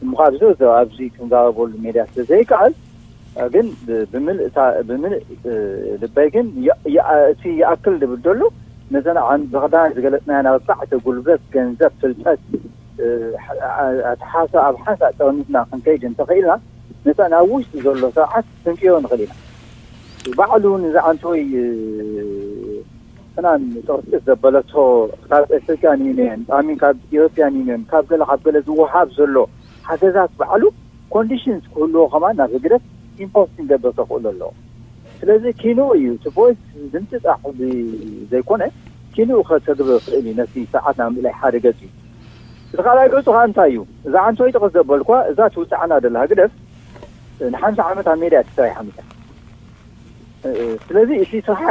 እሞ ካብ ዝርዝር ኣብዚ ክንዛረበሉ ሜድያ ስለ ዘይከኣል ግን ብምልእ ልበይ ግን እቲ ይኣክል ዝብል ዘሎ ነዘን ብቐዳማይ ዝገለፅናየን ኣርባዕተ ጉልበት፣ ገንዘብ፣ ፍልጠት፣ ኣተሓሳብ ኣብ ሓንሳእ ጠርኒፍና ክንከይድ እንተኽኢልና ነታ ናብ ውሽጢ ዘሎ ስርዓት ክንቅዮ ንኽእል ኢና። ባዕሉ ንዝዓንተወይ ፍናን ጥቕጥቅስ ዘበለቶ ካብ ኤፍሪካን ዩኒየን ኣሚን ካብ ኢሮፒያን ዩኒየን ካብ ገለ ካብ ገለ ዝወሃብ ዘሎ ሓገዛት ባዕሉ ኮንዲሽንስ ክህልዎ ከማን ናብ ህግደፍ ኢምፖርት ክንገብር ተኽእሎ ኣለዎ። ስለዚ ኪንኡ እዩ እቲ ቮይስ ድምፂ ጥራሕ ዘይኮነ ኪንኡ ከተግብር ክእል እዩ ነቲ ስርዓት ናብ ምእላይ ሓደ ገፅ እዩ። እቲ ካልኣይ ገፁ ከዓ እንታይ እዩ? እዛ ዓንተወይ ጥቕስ ዘበልኳ እዛ ትውፅዓና ደላ ህግደፍ ንሓምሳ ዓመት ኣብ ሜድያ ትሰሪሓ ምሳ ስለዚ እቲ ስርሓ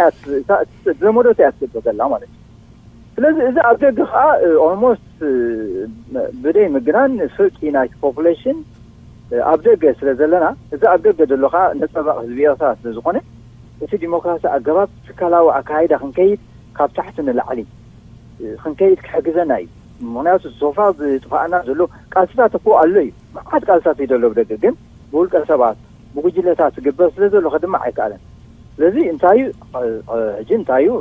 ብዘመዶት እያ ትገብር ዘላ ማለት እዩ። ስለዚ እዚ ኣብ ደገ ከዓ ኦልሞስት ብደይ ምግናን ፍርቂ ናይቲ ፖፑሌሽን ኣብ ደገ ስለ ዘለና እዚ ኣብ ደገ ዘሎ ከዓ ነፀባቕ ህዝቢ ኤርትራ ስለ ዝኾነ እቲ ዲሞክራሲ ኣገባብ ትካላዊ ኣካይዳ ክንከይድ ካብ ታሕቲ ንላዕሊ ክንከይድ ክሕግዘና እዩ። ምክንያቱ ሶፋ ዝጥፋኣና ዘሎ ቃልስታት እኮ ኣሎ እዩ። መዓት ቃልስታት እዩ ዘሎ ብደገ ግን ብውልቀ ሰባት ብጉጅለታት ዝግበር ስለ ዘሎ ከድማዕ ኣይከኣለን። ስለዚ እንታይ እዩ ሕጂ እንታይ እዩ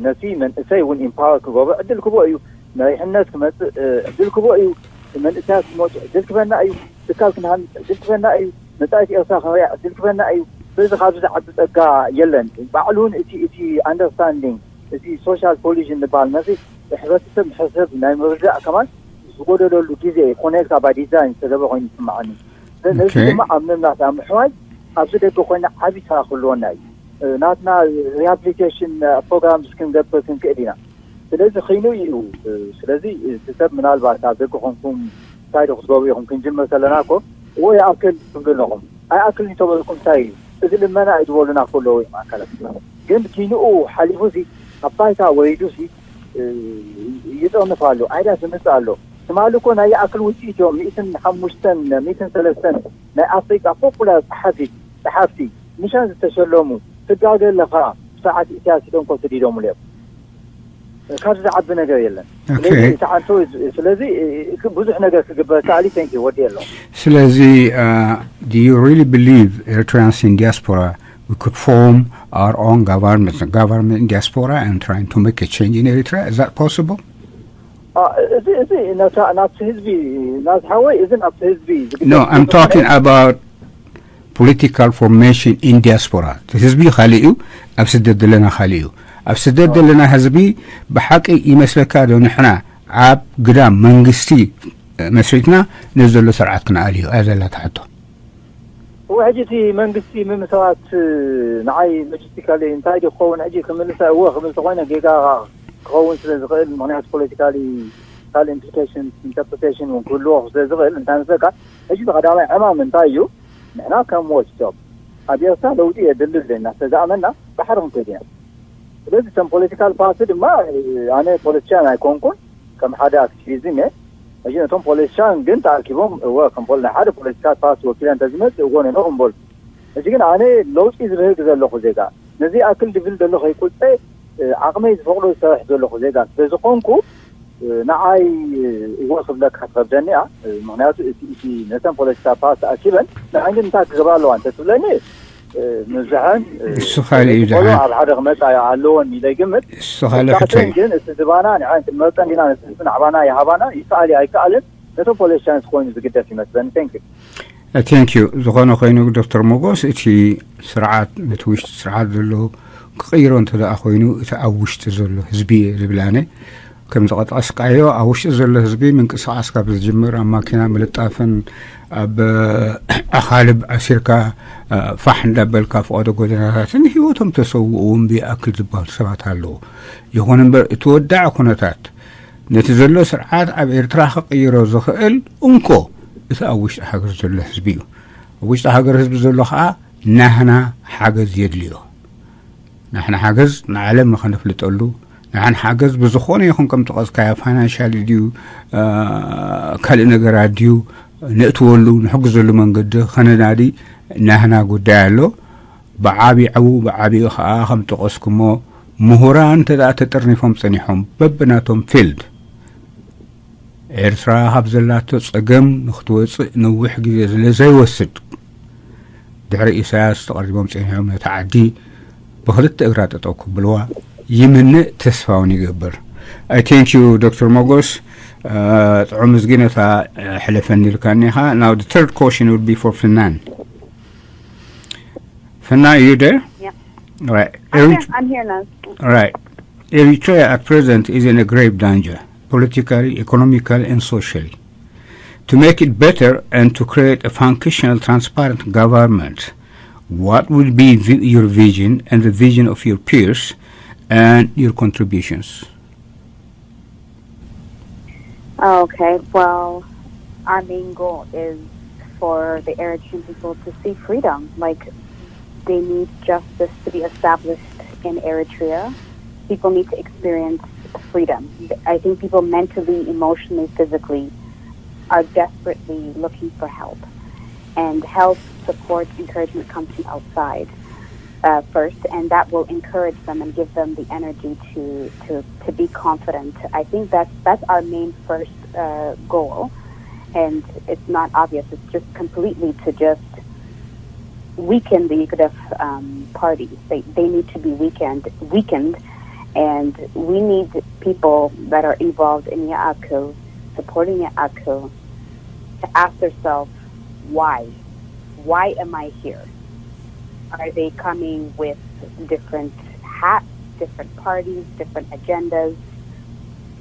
ነቲ መንእሰይ እውን ኢምፓወር ክገብሮ ዕድል ክቦ እዩ። መሪሕነት ክመፅእ ዕድል ክቦ እዩ። መንእሰያት ክመፁ ዕድል ክበና እዩ። ትካል ክንሃንፅ ዕድል ክበና እዩ። መጻኢት ኤርትራ ክንሪኣ ዕድል ክበና እዩ። ስለዚ ካብዚ ዝዓቢ ጸጋ የለን። ባዕሉ እውን እቲ እቲ ኣንደርስታንዲንግ፣ እቲ ሶሻል ኮሊዥን ዝበሃል ነዚ ሕብረተሰብ ንሕሰብ ናይ ምርዳእ ከማን ዝጎደለሉ ግዜ እዩ። ኮነ ኢልካ ባይ ዲዛይን ዝተገብረ ኮይኑ ይስምዓኒ። ነዚ ድማ ኣብ ምምላስ ኣብ ምሕዋይ ኣብዚ ደገ ኮይና ዓቢ ስራሕ ክህልወና እዩ። ናትና ሪሃብሊቴሽን ፕሮግራም ክንገብር ክንክእል ኢና። ስለዚ ኪኑ እዩ። ስለዚ እቲ ሰብ ምናልባት ኣብ ደገ ኮንኩም እንታይ ዶ ክትገብሩ ኢኹም ክንጅምር ከለና እኮ እዎ ይኣክል ትብሉ ኣለኹም። ኣይኣክልን ተበልኩም እንታይ እዩ? እዚ ልመና እዩ ዝበሉና ከለዉ እዮም ኣካላት። ግን ኪንኡ ሓሊፉ ሲ ኣብ ባይታ ወሪዱ ሲ ይጠንፍ ኣሎ። ኣይዳ ዝምጽእ ኣሎ። ትማሊ እኮ ናይ ይኣክል ውፅኢት እዮም። ሚእትን ሓሙሽተን ሚእትን ሰለስተን ናይ ኣፍሪቃ ፖፑላር ጸሓፊ ጸሓፍቲ ንሻን ዝተሸለሙ ትጋገ ኣለኻ። ብሰዓት ኢሳያስ ኢዶም ኮ ትዲዶምሉ እዮም። ካብዚ ዝዓቢ ነገር የለን። ስለዚ እቲ ዓንቶ ስለዚ ብዙሕ ነገር ክግበር ከኣሊ። Thank you ወዲ የለው። ስለዚ do you really believe Eritreans in diaspora we could form our own government, government in diaspora and trying to make a change in Eritrea? Is that possible? እዚ እዚ ናብቲ ህዝቢ ናብቲ ሓወይ እዚ ናብቲ ህዝቢ No, I'm talking about political formation in diaspora. ህዝቢ ካልእ እዩ፣ ኣብ ስደት ዘለና ካልእ እዩ። ኣብ ስደት ዘለና ህዝቢ ብሓቂ ይመስለካ ዶ ንሕና ኣብ ግዳም መንግስቲ መስሪትና ነዚ ዘሎ ስርዓት ክንኣልዮ እያ ዘላ ትሕቶ። እወ ሕጂ እቲ መንግስቲ ምምስራት ንዓይ ሎጂስቲካሊ እንታይ ድዩ ክኸውን ሕጂ ክምልሳ እወ ክብል ተኮይነ ጌጋ ክኸውን ስለ ዝኽእል ምክንያቱ ፖለቲካሊ ካልእ ኢምፕሊኬሽን ኢንተርፕሪቴሽን እውን ክህልዎ ስለ ዝኽእል እንታይ መስለካ ሕጂ ቀዳማይ ዕማም እንታይ እዩ ንሕና ከም ዎችዶግ ኣብ ኤርትራ ለውጢ የድሊ ኣለና ስለዝኣመና ባሕሪ ክንከይድ ኢና ስለዚ ከም ፖለቲካል ፓርቲ ድማ ኣነ ፖለቲሻን ኣይኮንኩን ከም ሓደ ኣክቲቪዝም እየ ሕጂ ነቶም ፖለቲሻን ግን ተኣኪቦም እወ ከም ናይ ሓደ ፖለቲካል ፓርቲ ወኪለ እንተዝመፅእ እወ ነኖ እምበሉ ሕጂ ግን ኣነ ለውጢ ዝብህግ ዘለኹ ዜጋ ነዚ ኣክል ድብል ዘሎ ከይቁፀ ዓቕመይ ዝፈቕዶ ዝሰርሕ ዘለኹ ዜጋ ስለዝኾንኩ ንዓይ እወ ክብለካ ትኸብደኒ እያ ምክንያቱ እቲ ነተን ፖለቲካ ፓርቲ ኣኪበን ንዓይ ግን እንታይ ክገብራ ኣለዋ እንተትብለኒ ምብዝሐን እሱ ካልእ እዩ ዝሓ ኣብ ሓደ ክመፃ ኣለዎን ኢለ ይግምት እሱ ካልእ ሕቶ እዩ ግን እቲ ዝባና ንዓይ ክንመርፀን ዲና ነቲ ህዝቢ ናዕባና ይሃባና ይከኣል እዩ ኣይከኣልን ነቶም ፖለቲሻንስ ኮይኑ ዝግደፍ ይመስለኒ thank you thank you ዝኾነ ኮይኑ ዶክተር ሞጎስ እቲ ስርዓት ነቲ ውሽጢ ስርዓት ዘሎ ክቕይሮ እንተ ደኣ ኮይኑ እቲ ኣብ ውሽጢ ዘሎ ህዝቢ እየ ዝብል ኣነ ከምዚ ቀጥቀስካዮ ኣብ ውሽጢ ዘሎ ህዝቢ ምንቅስቃስ ካብ ዝጅምር ኣብ ማኪና ምልጣፍን ኣብ ኣኻልብ ኣሲርካ ፋሕ እንዳበልካ ፍቐዶ ጎደናታትን ህይወቶም ተሰውኡ እውን ብይኣክል ዝበሃሉ ሰባት ኣለዉ ይኹን እምበር እቲ ወዳዒ ኩነታት ነቲ ዘሎ ስርዓት ኣብ ኤርትራ ክቕይሮ ዝኽእል እንኮ እቲ ኣብ ውሽጢ ሃገር ዘሎ ህዝቢ እዩ ኣብ ውሽጢ ሃገር ህዝቢ ዘሎ ከዓ ናህና ሓገዝ የድልዮ ናሕና ሓገዝ ንዓለም ንኸነፍልጠሉ ንሓን ሓገዝ ብዝኾነ ይኹን ከም ጠቐስካዮ ፋይናንሻል ድዩ ካልእ ነገራት ድዩ ነእትወሉ ንሕግዘሉ መንገዲ ኸነናዲ ናህና ጉዳይ ኣሎ ብዓቢዓቡ ብዓቢኡ ኸዓ ከም ጠቐስኩሞ ምሁራን እንተ ደኣ ተጠርኒፎም ጸኒሖም በብናቶም ፊልድ ኤርትራ ካብ ዘላቶ ጸገም ንኽትወጽእ ነዊሕ ግዜ ስለ ዘይወስድ ድሕሪ ኢሳያስ ተቐሪቦም ጸኒሖም ነታ ዓዲ ብኽልተ እግራ ጠጠው ክብልዋ ይምንእ ተስፋ እውን ይገብር I thank you Doctor Mogos ጥዑም ምስጊ ነታ ሕለፈኒ ኢልካ እኒኻ now the third question would be for ፍናን ፍናን you there Yeah. right I'm here, I'm here now. Right. Eritrea at present is in a grave danger, politically, economically, and socially. To make it better and to create a functional, transparent government, what would be vi- your vision and the vision of your peers and your contributions? Okay, well, our main goal is for the Eritrean people to see freedom. Like, they need justice to be established in Eritrea. People need to experience freedom. I think people mentally, emotionally, physically are desperately looking for help. And help, support, encouragement comes from outside uh, first, and that will encourage them and give them the energy to, to, to be confident. I think that's, that's our main first uh, goal, and it's not obvious. It's just completely to just weaken the Yugdef um, party. They, they need to be weakened, weakened, and we need people that are involved in Yaakov, supporting Yaakov, to ask themselves why. Why am I here? Are they coming with different hats, different parties, different agendas?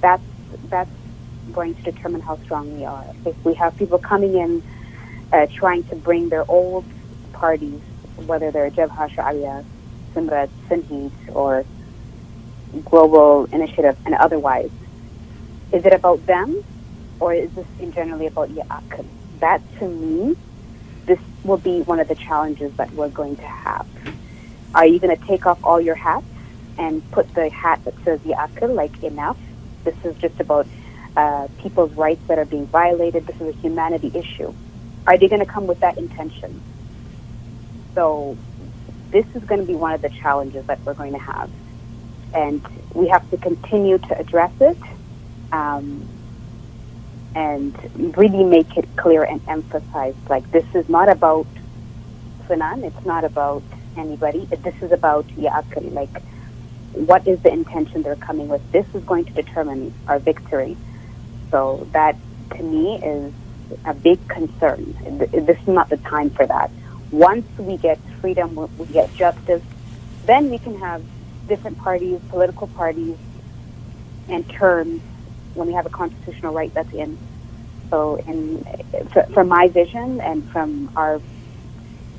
That's that's going to determine how strong we are. If we have people coming in uh, trying to bring their old parties, whether they're Jabha Sha'abiya, Simrat, Sinhit, or Global Initiative and otherwise, is it about them, or is this thing generally about Ya'akil? That to me, this will be one of the challenges that we're going to have. Are you going to take off all your hats and put the hat that says Ya'akil, like, enough? This is just about uh, people's rights that are being violated. This is a humanity issue. Are they going to come with that intention? So this is going to be one of the challenges that we're going to have. And we have to continue to address it um, and really make it clear and emphasize, like, this is not about Fanan, it's not about anybody. This is about Ya'akil. Like, what is the intention they're coming with? This is going to determine our victory. So that to me is a big concern. This is not the time for that. Once we get freedom, we get justice, then we can have different parties, political parties, and terms when we have a constitutional right that's in. So, in from my vision and from our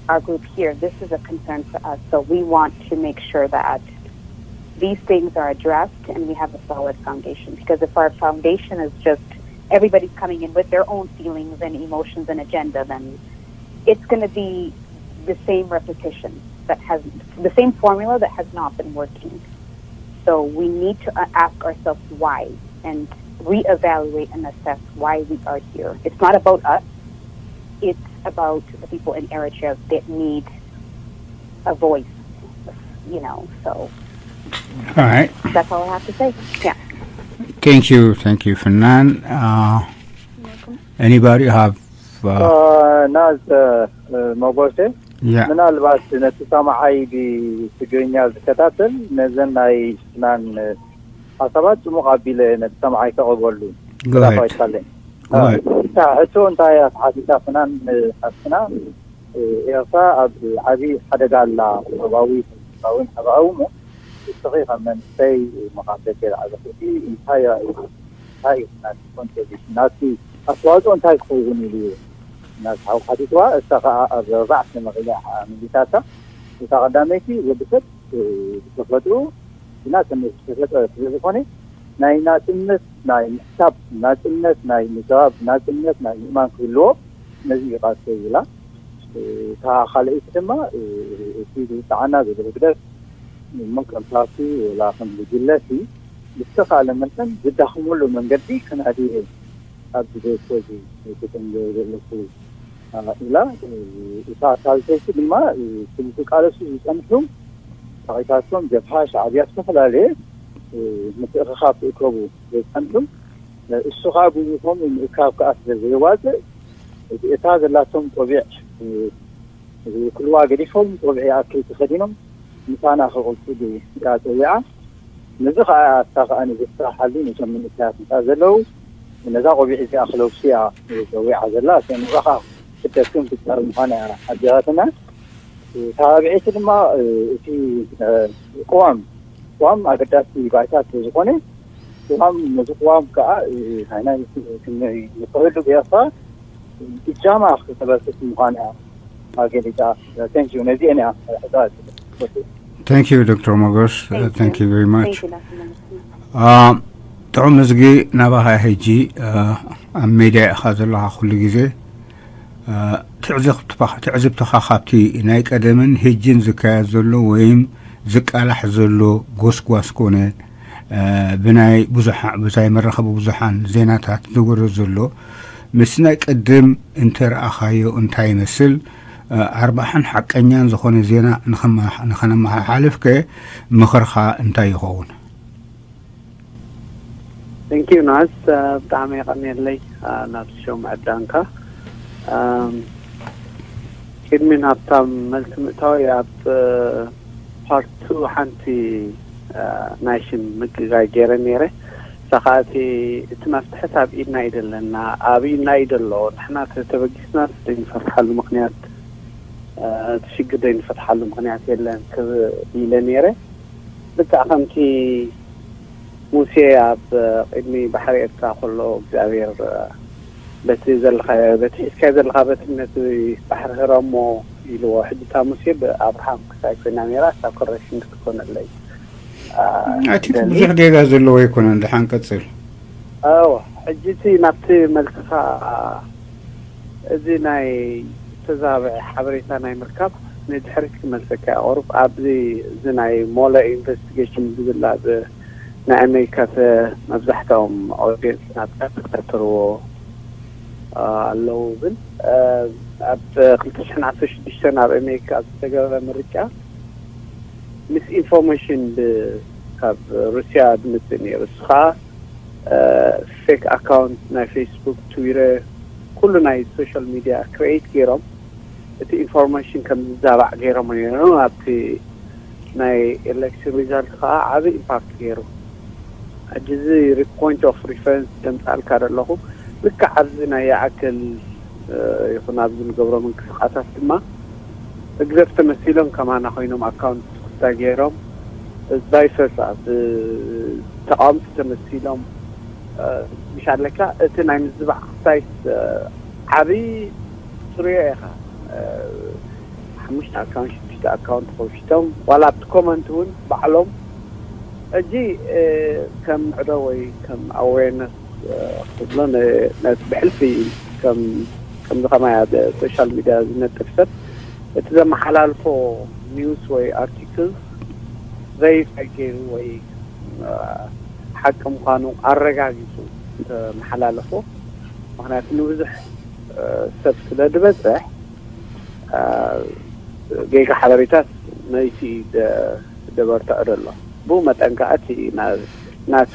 our group here, this is a concern for us. So we want to make sure that these things are addressed and we have a solid foundation. Because if our foundation is just everybody's coming in with their own feelings and emotions and agenda, then it's going to be the same repetition that has the same formula that has not been working. So we need to uh, ask ourselves why and reevaluate and assess why we are here. It's not about us. It's about the people in Eritrea that need a voice, you know. So All right. That's all I have to say. Yeah. Thank you. Thank you, Fanan. Uh, anybody have? Uh, ናዝ መጎሴ yeah. ምናልባት ነቲ ሰማዓይ ብትግርኛ ዝከታተል ነዘን ናይ ፍናን ሓሳባት ጽሙቕ ኣቢለ ነቲ ሰማዓይ ከቕርበሉ Go ahead. ይካለኝ Go ahead. ሕቶ እንታይ እያ ተሓቲታ ፍናን ሓስና ኤርትራ ኣብ ዓቢ ሓደጋ ኣላ ቁጠባዊ ፖለቲካውን ሰብኣዊ እሞ እስኺ ከም መንእሰይ መኻተል ገለ ዓዘኽቲ እንታይ እንታይ ናቲ ኮንትሪቢሽን ናቲ ኣስተዋፅኦ እንታይ ክኸውን ኢሉ እዩ ናቲ ሓው ሓቲትዋ እሳ ከዓ ኣብ ኣርባዕተ መቂላ ሚሊታታ እታ ቀዳመይቲ ወዲ ሰብ ብተፈጥሩ ግና ተፈጠረ ስለ ዝኾነ ናይ ናፅነት ናይ ምሕሳብ ናፅነት ናይ ምዝራብ ናፅነት ናይ ምእማን ክህልዎ ነዚ ይቃልሰ ይብላ እታ ካልኣይቲ ድማ እቲ ዝውፅዓና ዘሎ ህግደፍ እሞ ከም ፓርቲ ወላ ከም ጉጅለሲ ብዝተኻለ መጠን ዝዳኽሙሉ መንገዲ ክናዲ እየ ኣብዚ ደኮዚ ክጥንገ ዘለኩ ኢላ እታ ሳልሰይቲ ድማ ዝቃለሱ ዝፀንሑ ታቂታቶም ጀብሃ ሻዕብያ ዝተፈላለየ ምትእኽኻብ ክእከቡ ዝፀንሑ እሱ ከዓ ብዙ ከምኡ ምእካብ ከዓ ስለ ዘይዋፅእ እታ ዘላቶም ቆቢዕ ዝውክልዋ ገዲፎም ቆቢዕ ይኣክል ተኸዲኖም ምሳና ክቕፅሉ እያ ፀዊዓ። ነዚ ከዓ ኣታ ከዓ ንዝፍታሓሉ ነቶም መንእሰያት ምፃ ዘለዉ ነዛ ቆቢዕ እዚኣ ክለብሱ እያ ፀዊዓ ዘላ። እተን ንባኻ ክደክም ክትፀር ምዃን እያ ሓቢራትና። ተባብዒቲ ድማ እቲ ቅዋም ቅዋም ኣገዳሲ ባይታ ስለ ዝኾነ ቅዋም ነዚ ቅዋም ከዓ ሃይማኖት ንክህሉ ብኤርትራ እጃማ ክተበርክት ምዃን እያ ኣገሊፃ። Thank you ነዚአን እያ ሕዛ Thank you Doctor Mogos. Thank you very much. ጥዑም እዝጊ ናባኻ ሕጂ ኣብ ሜድያ ኢኻ ዘለኻ ኩሉ ግዜ ትዕዝብትኻ ካብቲ ናይ ቀደምን ሕጅን ዝካየድ ዘሎ ወይም ዝቃላሕ ዘሎ ጎስጓስ ኮነ ብናይ ብዙሓ ብዛይ መራኸቢ ብዙሓን ዜናታት ዝወርድ ዘሎ ምስ ናይ ቅድም እንተረኣኻዮ እንታይ ይመስል ኣርባሕን ሓቀኛን ዝኾነ ዜና ንኸነመሓሓልፍ ከ ምኽርኻ እንታይ ይኸውን? Thank you ናስ ብጣዕሚ የቐንየለይ ናብቲ ሾው ምዕዳንካ። ቅድሚ ናብታ መልሲ ምእታወይ ኣብ ፓርት ቱ ሓንቲ ናይ ሽም ምግጋይ ገይረ ነይረ። እሳ ከዓ እቲ እቲ መፍትሕስ ኣብ ኢድና እዩ ዘለና፣ ኣብ ኢድና እዩ ዘሎ። ንሕና ተተበጊስና ዘይንሰርሓሉ ምኽንያት እቲ ሽግር ዘይንፈትሓሉ ምኽንያት የለን ክብል ኢለ ነይረ። ብቃ ከምቲ ሙሴ ኣብ ቅድሚ ባሕሪ ኤርትራ ከሎ እግዚኣብሔር በቲ ዘለካ በቲ ሒዝካዮ ዘለካ በትነት ባሕሪ ህረሞ ኢልዎ። ሕጂ እታ ሙሴ ብኣብርሃም ክሳይ ኮይና ነይራ፣ እታ ኮረክሽን ክትኮነለይ ኣቲ ብዙሕ ጌጋ ዘለዎ ኣይኮነን። ድሓን ቀጽል። ኣዎ፣ ሕጂ እቲ ናብቲ መልስኻ፣ እዚ ናይ ዝተዛብዐ ሓበሬታ ናይ ምርካብ ንድሕሪት ክመልሰካ እየ። ቁሩብ ኣብዚ እዚ ናይ ሞለ ኢንቨስቲጌሽን ዝብል ኣብ ናይ ኣሜሪካ ተ- መብዛሕትኦም ኦዲየንስ ናብታ ተከታተልዎ ኣለዉ። ግን ኣብ ክልተ ሽሕን ዓሰርተ ሽዱሽተን ኣብ ኣሜሪካ ዝተገበረ ምርጫ ምስ ኢንፎርሜሽን ካብ ሩስያ ዝመፅእ ነይሩ። እሱ ከዓ ፌክ ኣካውንት ናይ ፌስቡክ፣ ትዊተር፣ ኩሉ ናይ ሶሻል ሚዲያ ክሬኤት ገይሮም እቲ ኢንፎርሜሽን ከም ዝዛባዕ ገይሮም ነይሮም። ኣብቲ ናይ ኤሌክሽን ሪዛልት ከዓ ዓብዪ ኢምፓክት ገይሩ። ሕጂ እዚ ፖይንት ኦፍ ሪፈረንስ ዘምፃልካ ዘለኹ ልክዕ ኣብዚ ናይ ይኣክል ይኹን ኣብዚ ንገብሮ ምንቅስቃሳት ድማ ህግደፍ ተመሲሎም ከማና ኮይኖም ኣካውንት ክፍታ ገይሮም ባይፈሳ ተቃወምቲ ተመሲሎም ምሽ ኣለካ እቲ ናይ ምዝባዕ ክሳይት ዓብዪ ፅሩዮ ኢኻ። ሓሙሽተ ኣካውንት ሽዱሽተ ኣካውንት ከውሽቶም ዋላ ኣብቲ ኮመንት እውን ባዕሎም ሕጂ ከም ምዕዶ ወይ ከም ኣዌርነስ ክብሎ ነቲ ብሕልፊ ከም ከምዚ ከማይ ኣብ ሶሻል ሚድያ ዝነጥፍ ሰብ እቲ ዘመሓላልፎ ኒውስ ወይ ኣርቲክል ቨሪፋይ ገይሩ ወይ ሓቂ ምዃኑ ኣረጋጊፁ ተመሓላለፎ። ምክንያቱ ንብዙሕ ሰብ ስለ ዝበፅሕ ጌጋ ሓበሬታት ነይቲ ደበርትዖ ዘሎ። ብኡ መጠን ከዓ እቲ ናቱ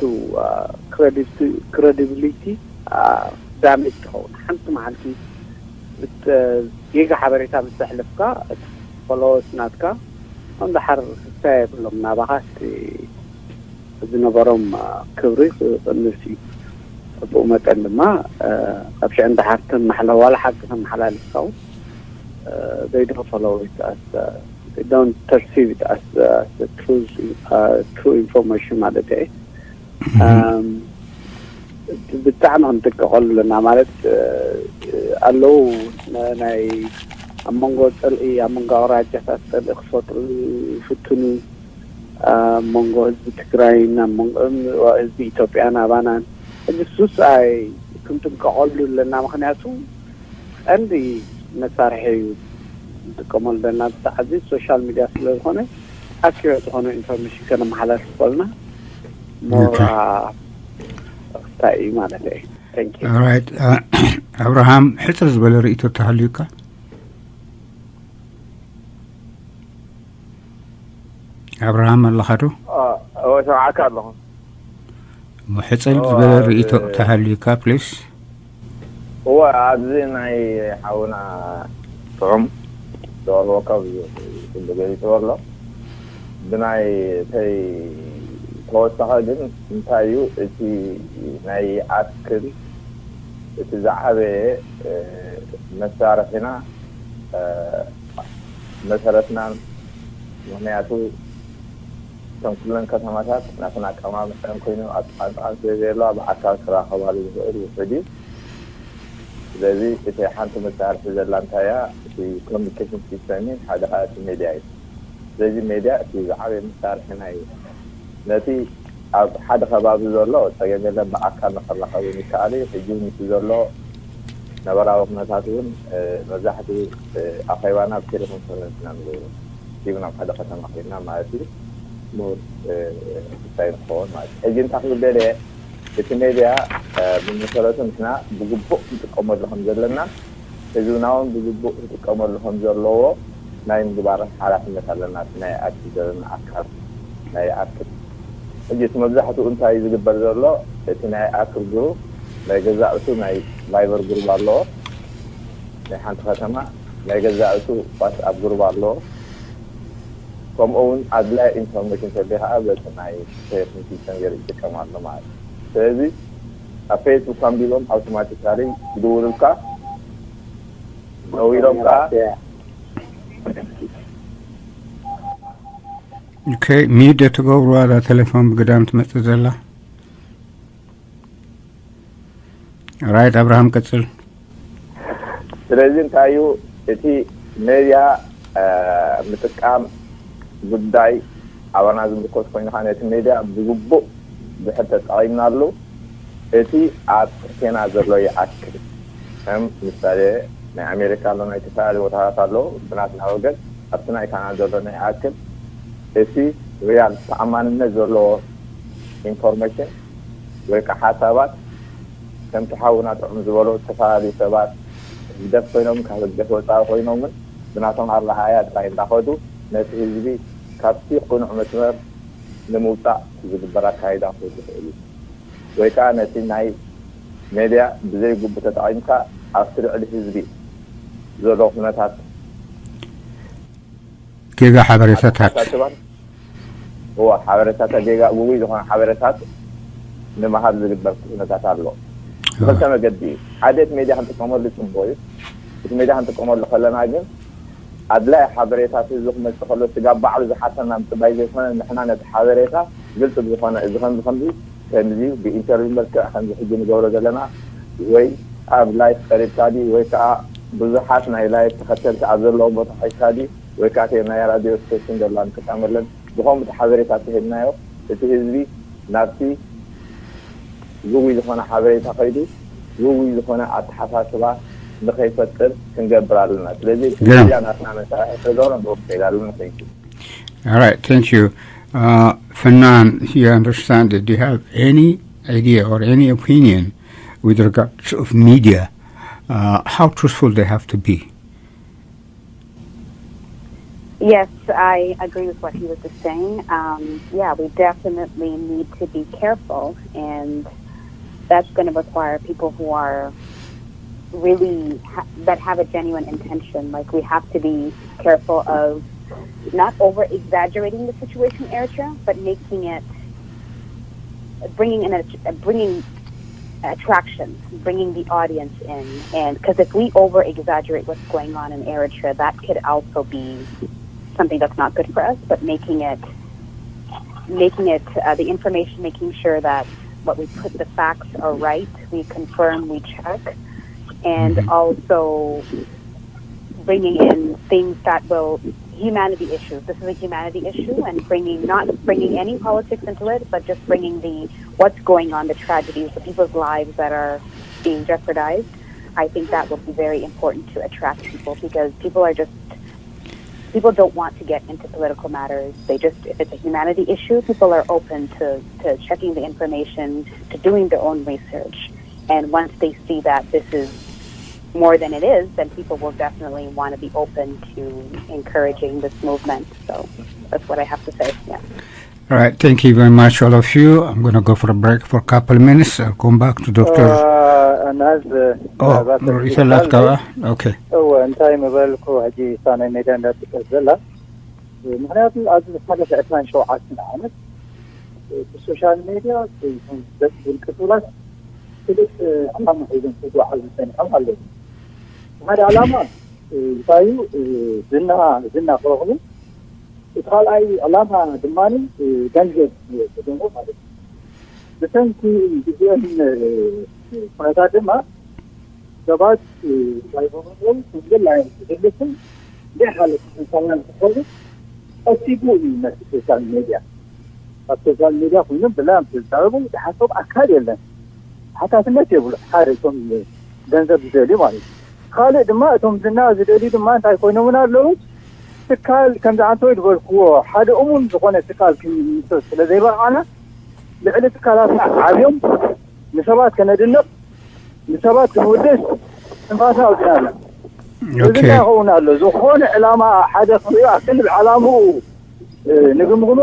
ክሬዲብሊቲ ዳሜጅ ትኸውን። ሓንቲ መዓልቲ ጌጋ ሓበሬታ ምስ ተሕልፍካ እቲ ፎሎወርስ ናትካ ከም ደሓር ህሳይ የብሎም ናባኻ ዝነበሮም ክብሪ ክቕንስ እዩ። ብኡ መጠን ድማ ካብ ሽዕን ደሓር ተመሓላ ዋላ ሓቂ ተመሓላልፍካ እውን they don't follow it as they don't perceive it as true information ማለት እየ። ብጣዕሚ ክንጥቀቀሉ ኣለና ማለት ኣለዉ ናይ ኣብ መንጎ ፅልኢ ኣብ መንጎ ኣውራጃታት ፅልኢ ክፈጥሩ ይፍትኑ ኣብ መንጎ ህዝቢ ትግራይን ኣብ መንጎ ህዝቢ ኢትዮጵያን ኣባናን ሕጂ ሱስ ኣይ ክንጥንቀቀሉ ኣለና። ምክንያቱ ቀንዲ መሳርሒ እዩ ንጥቀመሉ ዘለና ብሰዓት እዚ ሶሻል ሚድያ ስለ ዝኾነ ኣኪበት ዝኾነ ኢንፎርሜሽን ከነመሓላልፍ ከልና ሞራ እንታይ እዩ ማለት እዩ። Thank you. Alright. ኣብርሃም ሕፅር ዝበለ ርእይቶ ተሃልዩካ ኣብርሃም ኣለኻ ዶ? እወ ሰምዓካ ኣለኹ። ሕፅር ዝበለ ርእይቶ ተሃልዩካ ፕሊስ። እወ ኣብዚ ናይ ሓውና ጥዑም ዘቕርቦ ካብ ኩሉ ገሊፅዎ ኣሎ። ብናይ ተይ ተወሳኸ ግን እንታይ እዩ እቲ ናይ ኣክል እቲ ዝዓበየ መሳርሒና መሰረትናን ምክንያቱ እቶም ኩለን ከተማታት ናተን ኣቀማምጠን ኮይኑ ኣብ ጥቃንጥቃን ስለ ዘየለዋ ብኣካል ክራኸባሉ ዝኽእል ውሑድ እዩ። ስለዚ እቲ ሓንቲ መሳርሒ ዘላ እንታይ እያ እቲ ኮሚኒኬሽን ሲስተም እዩ ሓደ ከዓ እቲ ሜድያ እዩ። ስለዚ ሜድያ እቲ ዝዓበየ መሳርሒ ናይ ነቲ ኣብ ሓደ ከባቢ ዘሎ ፀገም የለን ብኣካል ንክራኸቡ ይከኣል እዩ። ሕጂ ምስ ዘሎ ነበራዊ ኩነታት እውን መብዛሕትኡ ኣኼባና ብቴሌኮንፈረንስ ኢና ንገብሮ። ቲም ናብ ሓደ ከተማ ኮይና ማለት እዩ ሞር ክሳይ ንክኸውን ማለት እዩ። ሕጂ እንታይ ክብል ደልየ እቲ ሜድያ ብመሰረቱ ንሕና ብግቡእ ክንጥቀመሉ ከም ዘለና ህዝብና እውን ብግቡእ ክጥቀመሉ ከም ዘለዎ ናይ ምግባር ሓላፍነት ኣለና። እቲ ናይ ኣክል ዘለና ኣካል ናይ ኣክል ሕጂ እቲ መብዛሕትኡ እንታይ ዝግበር ዘሎ እቲ ናይ ኣክል ግሩፕ ናይ ገዛእቱ ናይ ቫይበር ግሩፕ ኣለዎ። ናይ ሓንቲ ከተማ ናይ ገዛእቱ ዋትስኣፕ ግሩፕ ኣለዎ። ከምኡ እውን ኣድላይ ኢንፎርሜሽን ተልዩ ከዓ በቲ ናይ ቴሌፎን ሲስተም ገይሩ ይጥቀም ኣሎ ማለት እዩ። ስለዚ ኣብ ፌስቡክ ኣንቢቦም ኣውቶማቲካሊ ይድውሉልካ ደዊሎም ከዓ ኦኬ፣ ሚዩት ትገብሩ ዋላ ቴሌፎን ብግዳም ትመጽእ ዘላ። ራይት፣ ኣብርሃም ቀጽል። ስለዚ እንታይ እዩ እቲ ሜድያ ምጥቃም ጉዳይ ኣባና ዝምልከት ኮይኑ፣ ነቲ ሜድያ ብግቡእ ድሕር ተጠቒምናሉ እቲ ኣብ ትሕቴና ዘሎ ይኣክል። ከም ምሳሌ ናይ ኣሜሪካ ኣሎ፣ ናይ ዝተፈላለዩ ቦታታት ኣሎ፣ ብናትና ወገን ኣብቲ ናይ ካናዳ ዘሎ ናይ ይኣክል። እቲ ሪያል ተኣማንነት ዘለዎ ኢንፎርሜሽን ወይ ከዓ ሓሳባት ከምቲ ሓውና ጥዑም ዝበሎ ዝተፈላለዩ ሰባት ህግደፍ ኮይኖምን ካብ ህግደፍ ወፃኢ ኮይኖምን ብናቶም ኣረኣእያ ጥራይ እንዳኸዱ ነቲ ህዝቢ ካብቲ ቅኑዕ መስመር ንምውፃእ ዝግበር ኣካይዳ ክኸውን ይኽእል እዩ። ወይ ከዓ ነቲ ናይ ሜድያ ብዘይ ግቡእ ተጠቒምካ ኣብቲ ልዕሊ ህዝቢ ዘሎ ኩነታት ጌጋ ሓበሬታታት ሓሳስባን እዋ ሓበሬታታት ጌጋ ግጉይ ዝኾነ ሓበሬታት ንምሃብ ዝግበር ኩነታት ኣሎ። ብክልተ መገዲ እዩ። ሓደ እቲ ሜድያ ክንጥቀመሉ ፅቡቅ እዩ። እቲ ሜድያ ክንጥቀመሉ ከለና ግን ኣድላይ ሓበሬታት ህዝቢ ክመፅእ ከሎ ስጋብ ባዕሉ ዝሓተና ምፅባይ ዘይኮነ ንሕና ነቲ ሓበሬታ ግልፂ ብዝኾነ እዚ ከምዚ ከምዚ ከምዚ ብኢንተርቪው መልክዕ ከምዚ ሕጂ ንገብሮ ዘለና ወይ ኣብ ላይፍ ቀሪብካ ድዩ ወይ ከዓ ብዙሓት ናይ ላይፍ ተኸተልቲ ኣብ ዘለዎም ቦታ ሒዝካ ድዩ ወይ ከዓ ናይ ራድዮ ስቴሽን ዘለዋ ንጥቀመለን ብኸምኡ ሓበሬታ ተሂብናዮ እቲ ህዝቢ ናብቲ ግጉይ ዝኾነ ሓበሬታ ከይዱ ግጉይ ዝኾነ ኣተሓሳስባ ንኸይፈጥር ክንገብር ኣለና። ስለዚ እቲ ግርም። ሚድያ ናትና መሳርሒ ስለዝኾነ ብኡ ክኸይድ ኣለና። Thank you። All right, thank you. Uh, Fanan, you understand that, do you have any idea or any opinion with regards of media? Uh, how truthful they have to be? Yes, I agree with what he was just saying. Um, yeah, we definitely need to be careful, and that's going to require people who are really ha- that have a genuine intention. Like, we have to be careful of not over exaggerating the situation in Eritrea, but making it bringing in a, bringing attraction, bringing the audience in, and because if we over exaggerate what's going on in Eritrea, that could also be something that's not good for us. But making it, making it uh, the information, making sure that what we put, the facts are right, we confirm, we check, and also bringing in things that will humanity issues. This is a humanity issue, and bringing not bringing any politics into it, but just bringing the what's going on, the tragedies, the people's lives that are being jeopardized. I think that will be very important to attract people because people are just people don't want to get into political matters. They just, if it's a humanity issue, people are open to, to checking the information, to doing their own research. And once they see that this is more than it is, then people will definitely want to be open to encouraging this movement. So that's what I have to say. Yeah. All right, thank you very much, all of you. I'm going to go for a break for a couple of minutes. I'll come back to Doctor. ኣናዝ Oh, ይሰላት ካባ። Okay. እወ እንታይ ምበልኩ ሕጂ ሳነ ሜድያ እንዳጥቀስ ዘላ ምክንያቱ ኣብዚ ዝሓለፈ ዕስራን ሸውዓተን ዓመት ብሶሻል ሜድያ ውልቀ ሰባት ክልተ ዕላማ ሒዞም ክጓዓዙ ዝፀኒሖም ኣለዉ። ሓደ ዕላማ እንታይ እዩ? ዝና ዝና ክረኽቡ። እቲ ካልኣይ ዕላማ ድማ ገንዘብ ክደሞ ማለት እዩ። ብሰንኪ ግዜን ኩነታት ድማ ሰባት ሳይኮኖም ስንግል ላይን ዝግልስን ዘይሓለፍ ምሳና ዝኮኑ ቀሲቡ እዩ ነቲ ሶሻል ሜድያ ኣብ ሶሻል ሜድያ ኮይኖም ብላም ዝዛረቡ ዝሓሰቡ ኣካል የለን። ሓታትነት የብሉ ሓደ እቶም ገንዘብ ዝደልዩ ማለት እዩ። ካልእ ድማ እቶም ዝና ዝደልዩ ድማ እንታይ ኮይኖምን ኣለዉ ትካል ከምዚ ኣንተ ዝበልክዎ ሓደ እሙን ዝኾነ ትካል ክንምስርት ስለ ዘይበቕዓና ልዕሊ ትካላትና ዓብዮም ንሰባት ከነድንቕ ንሰባት ክንውድስ ትንፋስና ኣውፅና ኣለና። እዚ Okay. እንታይ ይኸውን ኣሎ ዝኾነ ዕላማ ሓደ ክሪኦ ኣክል ዕላምኡ ንግምግሞ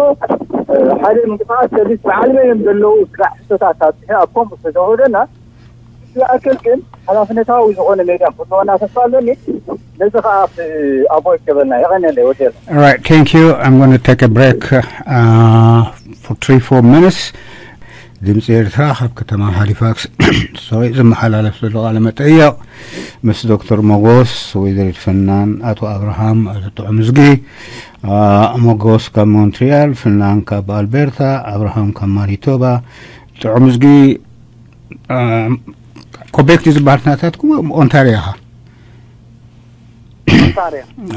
ሓደ ምንቅስቃስ ሰሊስ በዓል መን እዮም ዘለዉ ስራሕ ሕቶታት ኣብፅሑ ኣብ ኮንኩ ዝተወደና ዝኣክል ግን ሓላፍነታዊ ዝኾነ ሜዳ ክህልወና ተስፋ ኣለኒ። ነዚ ከዓ ኣቦይ ገበልና የቐንየለይ ወደል All right, thank you. I'm going to take a break uh, for three, four minutes. ድምፂ ኤርትራ ካብ ከተማ ሃሊፋክስ ሰዊእ ዝመሓላለፍ ዘሎ ቃለ መጠይቕ ምስ ዶክተር ሞጎስ፣ ወይዘሪት ፈናን፣ ኣቶ ኣብርሃም፣ ኣቶ ጥዑምዝጊ፣ ሞጎስ ካብ ሞንትሪያል፣ ፍናን ካብ ኣልቤርታ፣ ኣብርሃም ካብ ማኒቶባ። ጥዑምዝጊ ኮቤክቲ ዝበሃል ናታትኩም ኦንታሪዮ ኢኻ።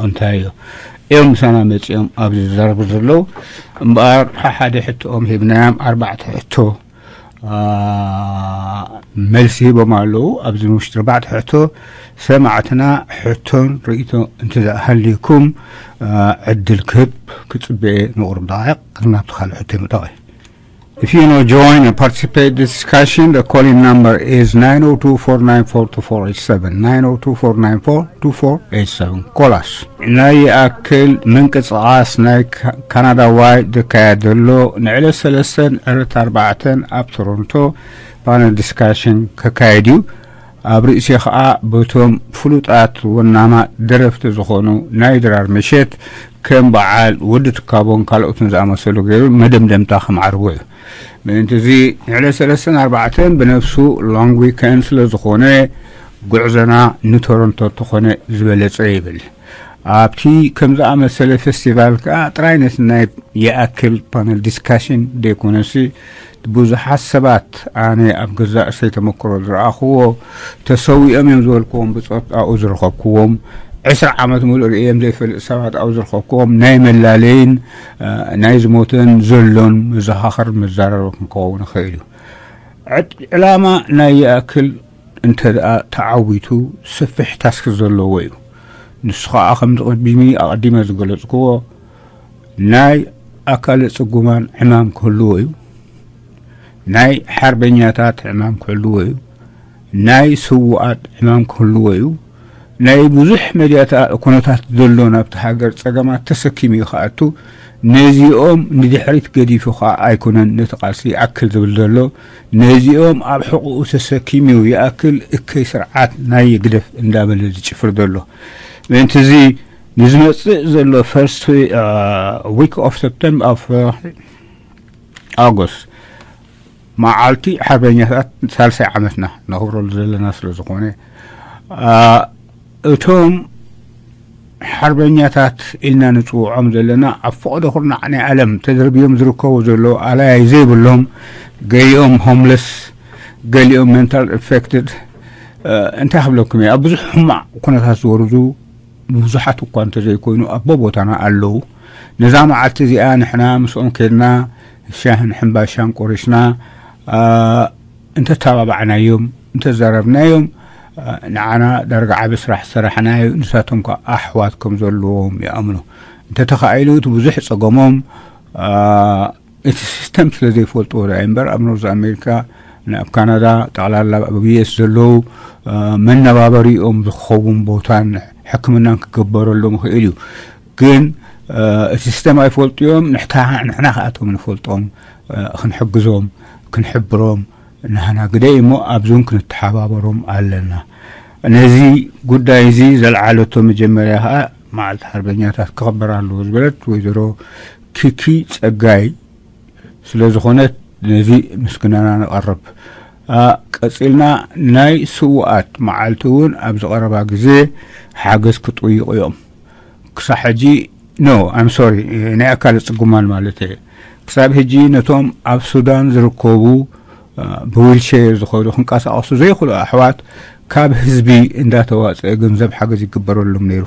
ኦንታሪዮ እዮም ምሳና መፂኦም ኣብዚ ዝዛረቡ ዘለዉ። እምበኣር ሓደ ሕቶኦም ሂብናዮም ኣርባዕተ ሕቶ መልሲ ሂቦም ኣለዉ። ኣብዚ ውሽጢ ኣርባዕተ ሕቶ ሰማዕትና ሕቶን ርእይቶ እንተሃልዩኩም ዕድል ክህብ ክፅበየ ንቑሩብ ደቃይቕ። ቅድሚ ናብቲ ካልእ ሕቶ ይምጠቕ። If you know join and participate this discussion, the calling number is nine oh two four nine four two four eight seven, nine oh two four nine four two four eight seven. Call us. ናይ ይኣክል ምንቅስቓስ ናይ ካናዳዋይ ዝካየድ ዘሎ ንዕለት ሰለስተን ዕለት ኣርባዕተን ኣብ ቶሮንቶ ፓነል ዲስካሽን ክካየድ እዩ። ኣብ ርእሲ ኸኣ በቶም ፍሉጣት ወናማት ደረፍቲ ዝኾኑ ናይ ድራር ምሸት ከም በዓል ወዲ ትካቦን ካልኦትን ዝኣመሰሉ ገይሩ መደምደምታ ከማዕርጎ እዩ። ምእንቲ እዚ ንዕለት ሰለስተን ኣርባዕተን ብነፍሱ ሎንግ ዊከንድ ስለ ዝኾነ ጉዕዞና ንቶሮንቶ ተኾነ ዝበለጸ ይብል። ኣብቲ ከም ዝኣመሰለ ፌስቲቫል ከኣ ጥራይ ነቲ ናይ ይኣክል ፓነል ዲስካሽን ደይኮነሲ ብዙሓት ሰባት ኣነ ኣብ ገዛእ ርእሰይ ተመክሮ ዝረኣኽዎ ተሰዊኦም እዮም ዝበልክዎም ብጾት ኣብኡ ዝረኸብክዎም ዕስራ ዓመት ሙሉእ ርእዮም ዘይፈልጥ ሰባት ኣብኡ ዝረኸብክዎም ናይ መላለይን ናይ ዝሞተን ዘሎን መዘኻኸር መዛረቢ ክንከውን ይኽእል እዩ። ዕላማ ናይ ይኣክል እንተ ደኣ ተዓዊቱ ሰፊሕ ታስክ ዘለዎ እዩ። ንሱ ኸኣ ከምዚ ቅድሚ ኣቐዲመ ዝገለጽክዎ ናይ ኣካለ ጽጉማን ዕማም ክህልዎ እዩ። ናይ ሓርበኛታት ዕማም ክህልዎ እዩ። ናይ ስዉኣት ዕማም ክህልዎ እዩ። ናይ ብዙሕ መድያታ ኩነታት ዘሎ ናብቲ ሃገር ጸገማት ተሰኪሙ እዩ ክኣቱ። ነዚኦም ንድሕሪት ገዲፉ ኸኣ ኣይኮነን ነቲ ቃልሲ ይኣክል ዝብል ዘሎ። ነዚኦም ኣብ ሕቑኡ ተሰኪሙ ይኣክል እከይ ስርዓት ናይ ግደፍ እንዳበለ ዝጭፍር ዘሎ። ምእንቲ እዚ ንዝመጽእ ዘሎ ፈርስት ዊክ ኦፍ ሰፕተምበር ኦፍ ኣጎስት መዓልቲ ሓርበኛታት ሳልሳይ ዓመትና ነኽብረሉ ዘለና ስለ ዝኾነ እቶም ሓርበኛታት ኢልና ንፅውዖም ዘለና ኣብ ፈቐዶ ኩርናዕ ናይ ዓለም ተደርብዮም ዝርከቡ ዘለዉ ኣላያይ ዘይብሎም ገሊኦም ሆምለስ ገሊኦም ሜንታል ኢንፌክትድ እንታይ ክብለኩም እየ ኣብ ብዙሕ ሕማቕ ኩነታት ዝወርዱ ብዙሓት እኳ እንተዘይኮይኑ ኣብ ቦታና ኣለዉ። ነዛ መዓልቲ እዚኣ ንሕና ምስኦም ከድና ሻህን ሕምባሻን ቆሪስና እንተተባባዕናዮም እንተዘረብናዮም ንዓና ዳርጋ ዓቢ ስራሕ ዝሰራሕናዮ ንሳቶም ከ ኣሕዋት ከም ዘለዎም ይኣምኑ። እንተተኻኢሉ እቲ ብዙሕ ጸገሞም እቲ ሲስተም ስለ ዘይፈልጥዎ ዳኣ እምበር ኣብ ኖርዝ ኣሜሪካ ኣብ ካናዳ ጠቕላላ ኣብ ዩኤስ ዘለዉ መነባበሪኦም ዝኸውን ቦታን ሕክምናን ክግበረሎም ይኽእል እዩ። ግን እቲ ሲስተም ኣይፈልጡ እዮም። ንሕና ከኣቶም ንፈልጦም ክንሕግዞም ክንሕብሮም ናህና ግደ እሞ ኣብዚውን ክንተሓባበሮም ኣለና። ነዚ ጉዳይ እዚ ዘልዓለቶ መጀመርያ ከዓ መዓልቲ ሓርበኛታት ክኽበር ኣለዎ ዝበለት ወይዘሮ ኪኪ ጸጋይ ስለ ዝኾነት ነዚ ምስግናና ነቐርብ። ቀጺልና ናይ ስውኣት መዓልቲ እውን ኣብዚ ቀረባ ግዜ ሓገዝ ክጥይቑ እዮም። ክሳብ ሕጂ ኖ ኣም ሶሪ ናይ ኣካለ ጽጉማን ማለት እየ። ክሳብ ሕጂ ነቶም ኣብ ሱዳን ዝርከቡ ብዊልቸር ዝኸዱ ክንቀሳቐሱ ዘይኽእሉ ኣሕዋት ካብ ህዝቢ እንዳተዋፀአ ገንዘብ ሓገዝ ይግበረሎም ነይሩ።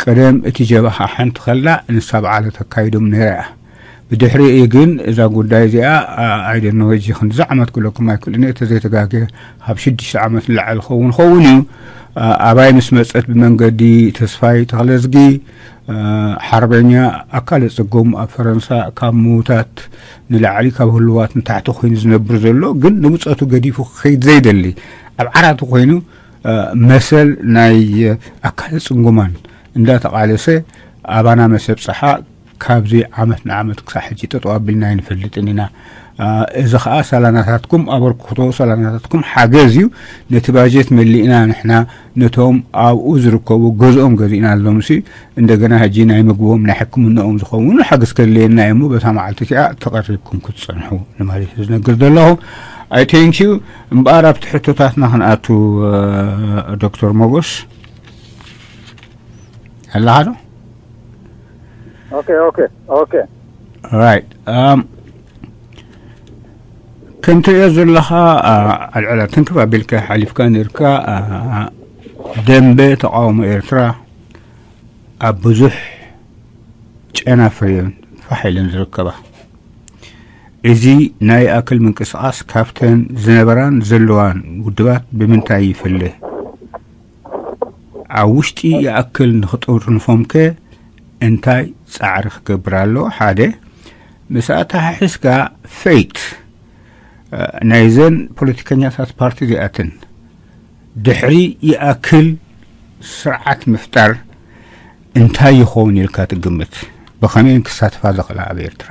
ቀደም እቲ ጀብሃ ሓንቲ ከላ ንሳ በዓለ ተካይዶም ነይራ እያ። ብድሕሪኡ ግን እዛ ጉዳይ እዚኣ ኣይደኖ ሕጂ ክንድዚ ዓመት ክብለኩም ኣይክእልን እየ ተዘይተጋግየ ካብ ሽዱሽተ ዓመት ንላዕሊ ኸውን ኸውን እዩ። ኣባይ ምስ መፀት ብመንገዲ ተስፋይ ተኽለዝጊ ሓርበኛ ኣካለ ጽጉም ኣብ ፈረንሳ ካብ ምዉታት ንላዕሊ ካብ ህልዋት ንታሕቲ ኮይኑ ዝነብር ዘሎ ግን ንብጸቱ ገዲፉ ክኸይድ ዘይደሊ ኣብ ዓራቱ ኮይኑ መሰል ናይ ኣካለ ጽጉማን እንዳተቓለሰ ኣባና መሰብጽሓ ካብዚ ዓመት ንዓመት ክሳብ ሕጂ ጠጠው ኣቢልና ኣይንፈልጥን ኢና። እዚ ከዓ ሰላናታትኩም ኣበርክቶ፣ ሰላናታትኩም ሓገዝ እዩ። ነቲ ባጀት መሊእና ንሕና ነቶም ኣብኡ ዝርከቡ ገዝኦም ገዚእናሎም ሲ እንደገና ሕጂ ናይ ምግቦም ናይ ሕክምናኦም ዝኸውን ሓገዝ ከድልየና እዩ እሞ በታ መዓልቲ እቲኣ ተቐሪብኩም ክትጸንሑ ንማለት እዩ ዝነግር ዘለኹ። I thank you። እምበኣር ኣብቲ ሕቶታትና ክንኣቱ ዶክተር ሞጎስ ኣለኻ ዶ? Okay, okay, okay. Right. Um, ከም ትሪኦ ዘለኻ ኣልዕላ ትንክፍ ኣቢልካ ሓሊፍካ ነርካ። ደንበ ተቃውሞ ኤርትራ ኣብ ብዙሕ ጨናፍር እየን ፋሕ ኢለን ዝርከባ። እዚ ናይ ኣክል ምንቅስቃስ ካብተን ዝነበራን ዘለዋን ውድባት ብምንታይ ይፍለ? ኣብ ውሽጢ ይኣክል ንኽጥርንፎምከ እንታይ ጻዕሪ ክገብር ኣለዎ? ሓደ ምስኣ ተሓሒዝካ ፌት ናይዘን ፖለቲከኛታት ፓርቲ እዚኣትን ድሕሪ ይኣክል ስርዓት ምፍጣር እንታይ ይኸውን ኢልካ ትግምት? ብኸመይን ክሳትፋ ዝኽእላ ኣብ ኤርትራ?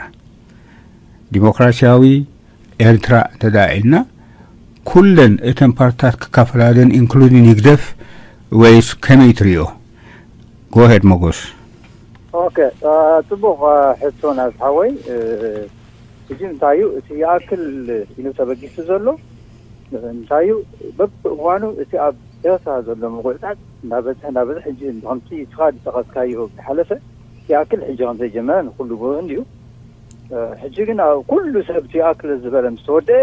ዲሞክራሲያዊ ኤርትራ እንተ ደኣ ኢልና ኩለን እተን ፓርትታት ክካፈላ ደን ኢንክሉዲን ይግደፍ ወይስ ከመይ ትሪኦ? ጎሄድ ሞጎስ። ኦኬ፣ ጽቡቕ ሕቶ ናዝ ሓወይ። ሕጂ እንታይ እዩ እቲ ይኣክል ኢሉ ተበጊሱ ዘሎ? እንታይ እዩ በብእዋኑ እቲ ኣብ ኤርትራ ዘሎ ምጉዕጻጽ እንዳበዝሐ እንዳበዝሐ ሕጂ ከምቲ ስኻ ዝጠቐስካዮ ዝሓለፈ ይኣክል ሕጂ ከም ዘይጀመረ ንኩሉ ብሩህ እንድዩ። ሕጂ ግን ኣብ ኩሉ ሰብ እቲ ይኣክል ዝበለ ምስ ተወደአ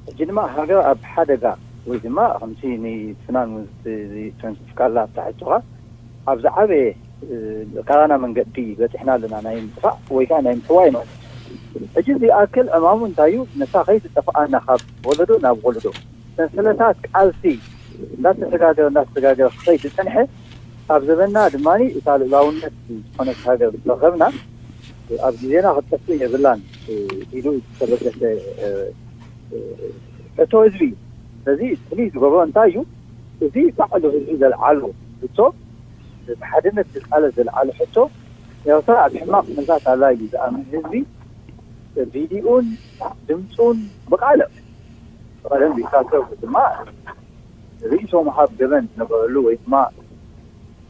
ሕጂ ድማ ሃገር ኣብ ሓደጋ ወይ ድማ ከምቲ ንፍናን ተንስፍካላ ኣብታ ሕቶኻ ኣብ ዝዓበየ ካራና መንገዲ በፂሕና ኣለና። ናይ ምጥፋእ ወይ ከዓ ናይ ምሕዋይ ማለት እዩ። ሕጂ እዚ ይኣክል ዕማሙ እንታይ እዩ? ነታ ከይትጠፍኣና ካብ ወለዶ ናብ ወለዶ ሰንሰለታት ቃልሲ እንዳተሰጋገረ እንዳተሰጋገረ ክኸይድ ዝፀንሐ ኣብ ዘበና ድማ እታ ልእላውነት ዝኾነት ሃገር ዝረኸብና ኣብ ግዜና ክትጠፍእ የብላን ኢሉ ዝተበገሰ ሕቶ ህዝቢ እዩ። ስለዚ ፍሉይ ዝገብሮ እንታይ እዩ? እዚ ባዕሉ ህዝቢ ዘልዓሎ ሕቶ፣ ብሓድነት ዝቃለስ ዘልዓሎ ሕቶ፣ ኤርትራ ኣብ ሕማቕ ኩነታት ኣላ ኢሉ ዝኣምን ህዝቢ ቪድዮኡን ድምፁን ብቃልዕ ብቀደም ዲክታተር ድማ ርእይቶ ምሃብ ገበን ዝነበረሉ ወይ ድማ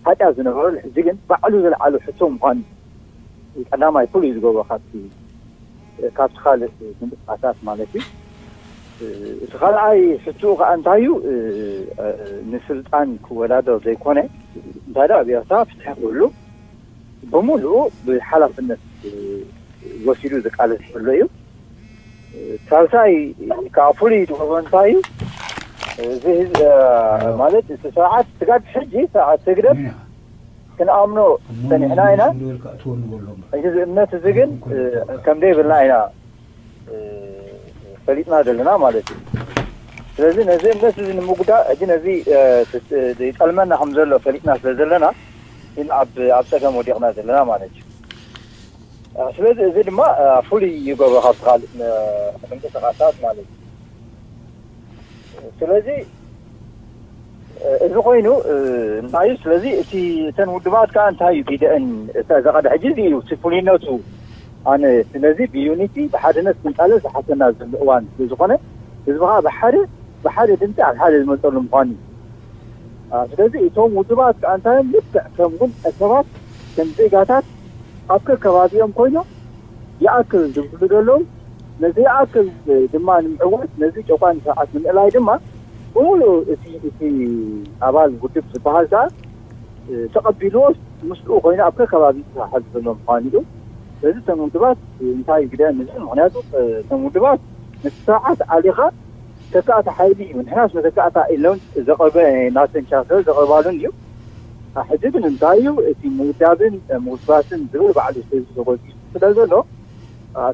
ሓጢኣት ዝነበረሉ ሕጂ ግን ባዕሉ ዘልዓሎ ሕቶ ምዃኑ እዩ ቀዳማይ ፍሉይ ዝገብሮ ካብቲ ካብቲ ካልእ ምንቅስቃሳት ማለት እዩ። እቲ ካልኣይ ሕትኡ ከዓ እንታይ እዩ? ንስልጣን ክወዳደር ዘይኮነ እንታይ ደኣ ኣብ ኤርትራ ፍትሒ ክህሉ ብምሉኡ ብሓላፍነት ወሲዱ ዝቃለስ ዘሎ እዩ። ሳልሳይ ከዓ ፍሉይ ዝገብሮ እንታይ እዩ? እዚ ህዝ- ማለት እቲ ስርዓት ስጋብ ሕጂ ስርዓት ህግደፍ ክንኣምኖ ጸኒሕና ኢና። እዚ እምነት እዚ ግን ከም ዘይብልና ኢና ፈሊጥና ዘለና ማለት እዩ። ስለዚ ነዚ እምነት እዚ ንምጉዳእ ሕጂ ነዚ ይጠልመና ከም ዘሎ ፈሊጥና ስለ ዘለና ኢና ኣብ ኣብ ጸገም ወዲቕና ዘለና ማለት እዩ። ስለዚ እዚ ድማ ፍሉይ ይገብሮ ካብቲ ካልእ ምንቅስቃሳት ማለት እዩ። ስለዚ እዚ ኮይኑ እንታይ እዩ? ስለዚ እቲ እተን ውድባት ከዓ እንታይ እዩ ግደአን እታ ዘቐደ ሕጂ እዚ እዩ እቲ ፍሉይነቱ። ኣነ ስለዚ ብዩኒቲ ብሓድነት ክንቃለስ ዝሓተና ዘሎ እዋን ስለ ዝኾነ ህዝቢ ከዓ ብሓደ ብሓደ ድምፂ ኣብ ሓደ ዝመፀሉ ምዃኑ እዩ። ስለዚ እቶም ውድባት ከዓ እንታይ እዮም? ልክዕ ከም ውልቀ ሰባት ከም ዜጋታት ኣብ ከከባቢኦም ኮይኖም ይኣክል ዝብሉ ዘለዉ ነዚ ይኣክል ድማ ንምዕዋት ነዚ ጨቋኒ ስርዓት ንምእላይ ድማ ብምሉእ እቲ እቲ ኣባል ውድብ ዝበሃል ከዓ ተቐቢልዎ ምስኡ ኮይኑ ኣብ ከከባቢ ዝሰርሓሉ ዘሎ ምዃኑ እዩ። ስለዚ እተን ውድባት እንታይ ግደ ንብል ምክንያቱ እተን ውድባት ነቲ ስርዓት ኣሊኻ ተካእቲ ሓይሊ እዩ። ንሕናስ መተካእታ ኢሎም ዘቕርበ ናተን ቻርተር ዘቕርባሉን እዩ። ሕጂ ግን እንታይ እዩ እቲ ምውዳብን ምውስባስን ዝብል ባዕሉ ህዝቢ ተጎጊሱ ስለ ዘሎ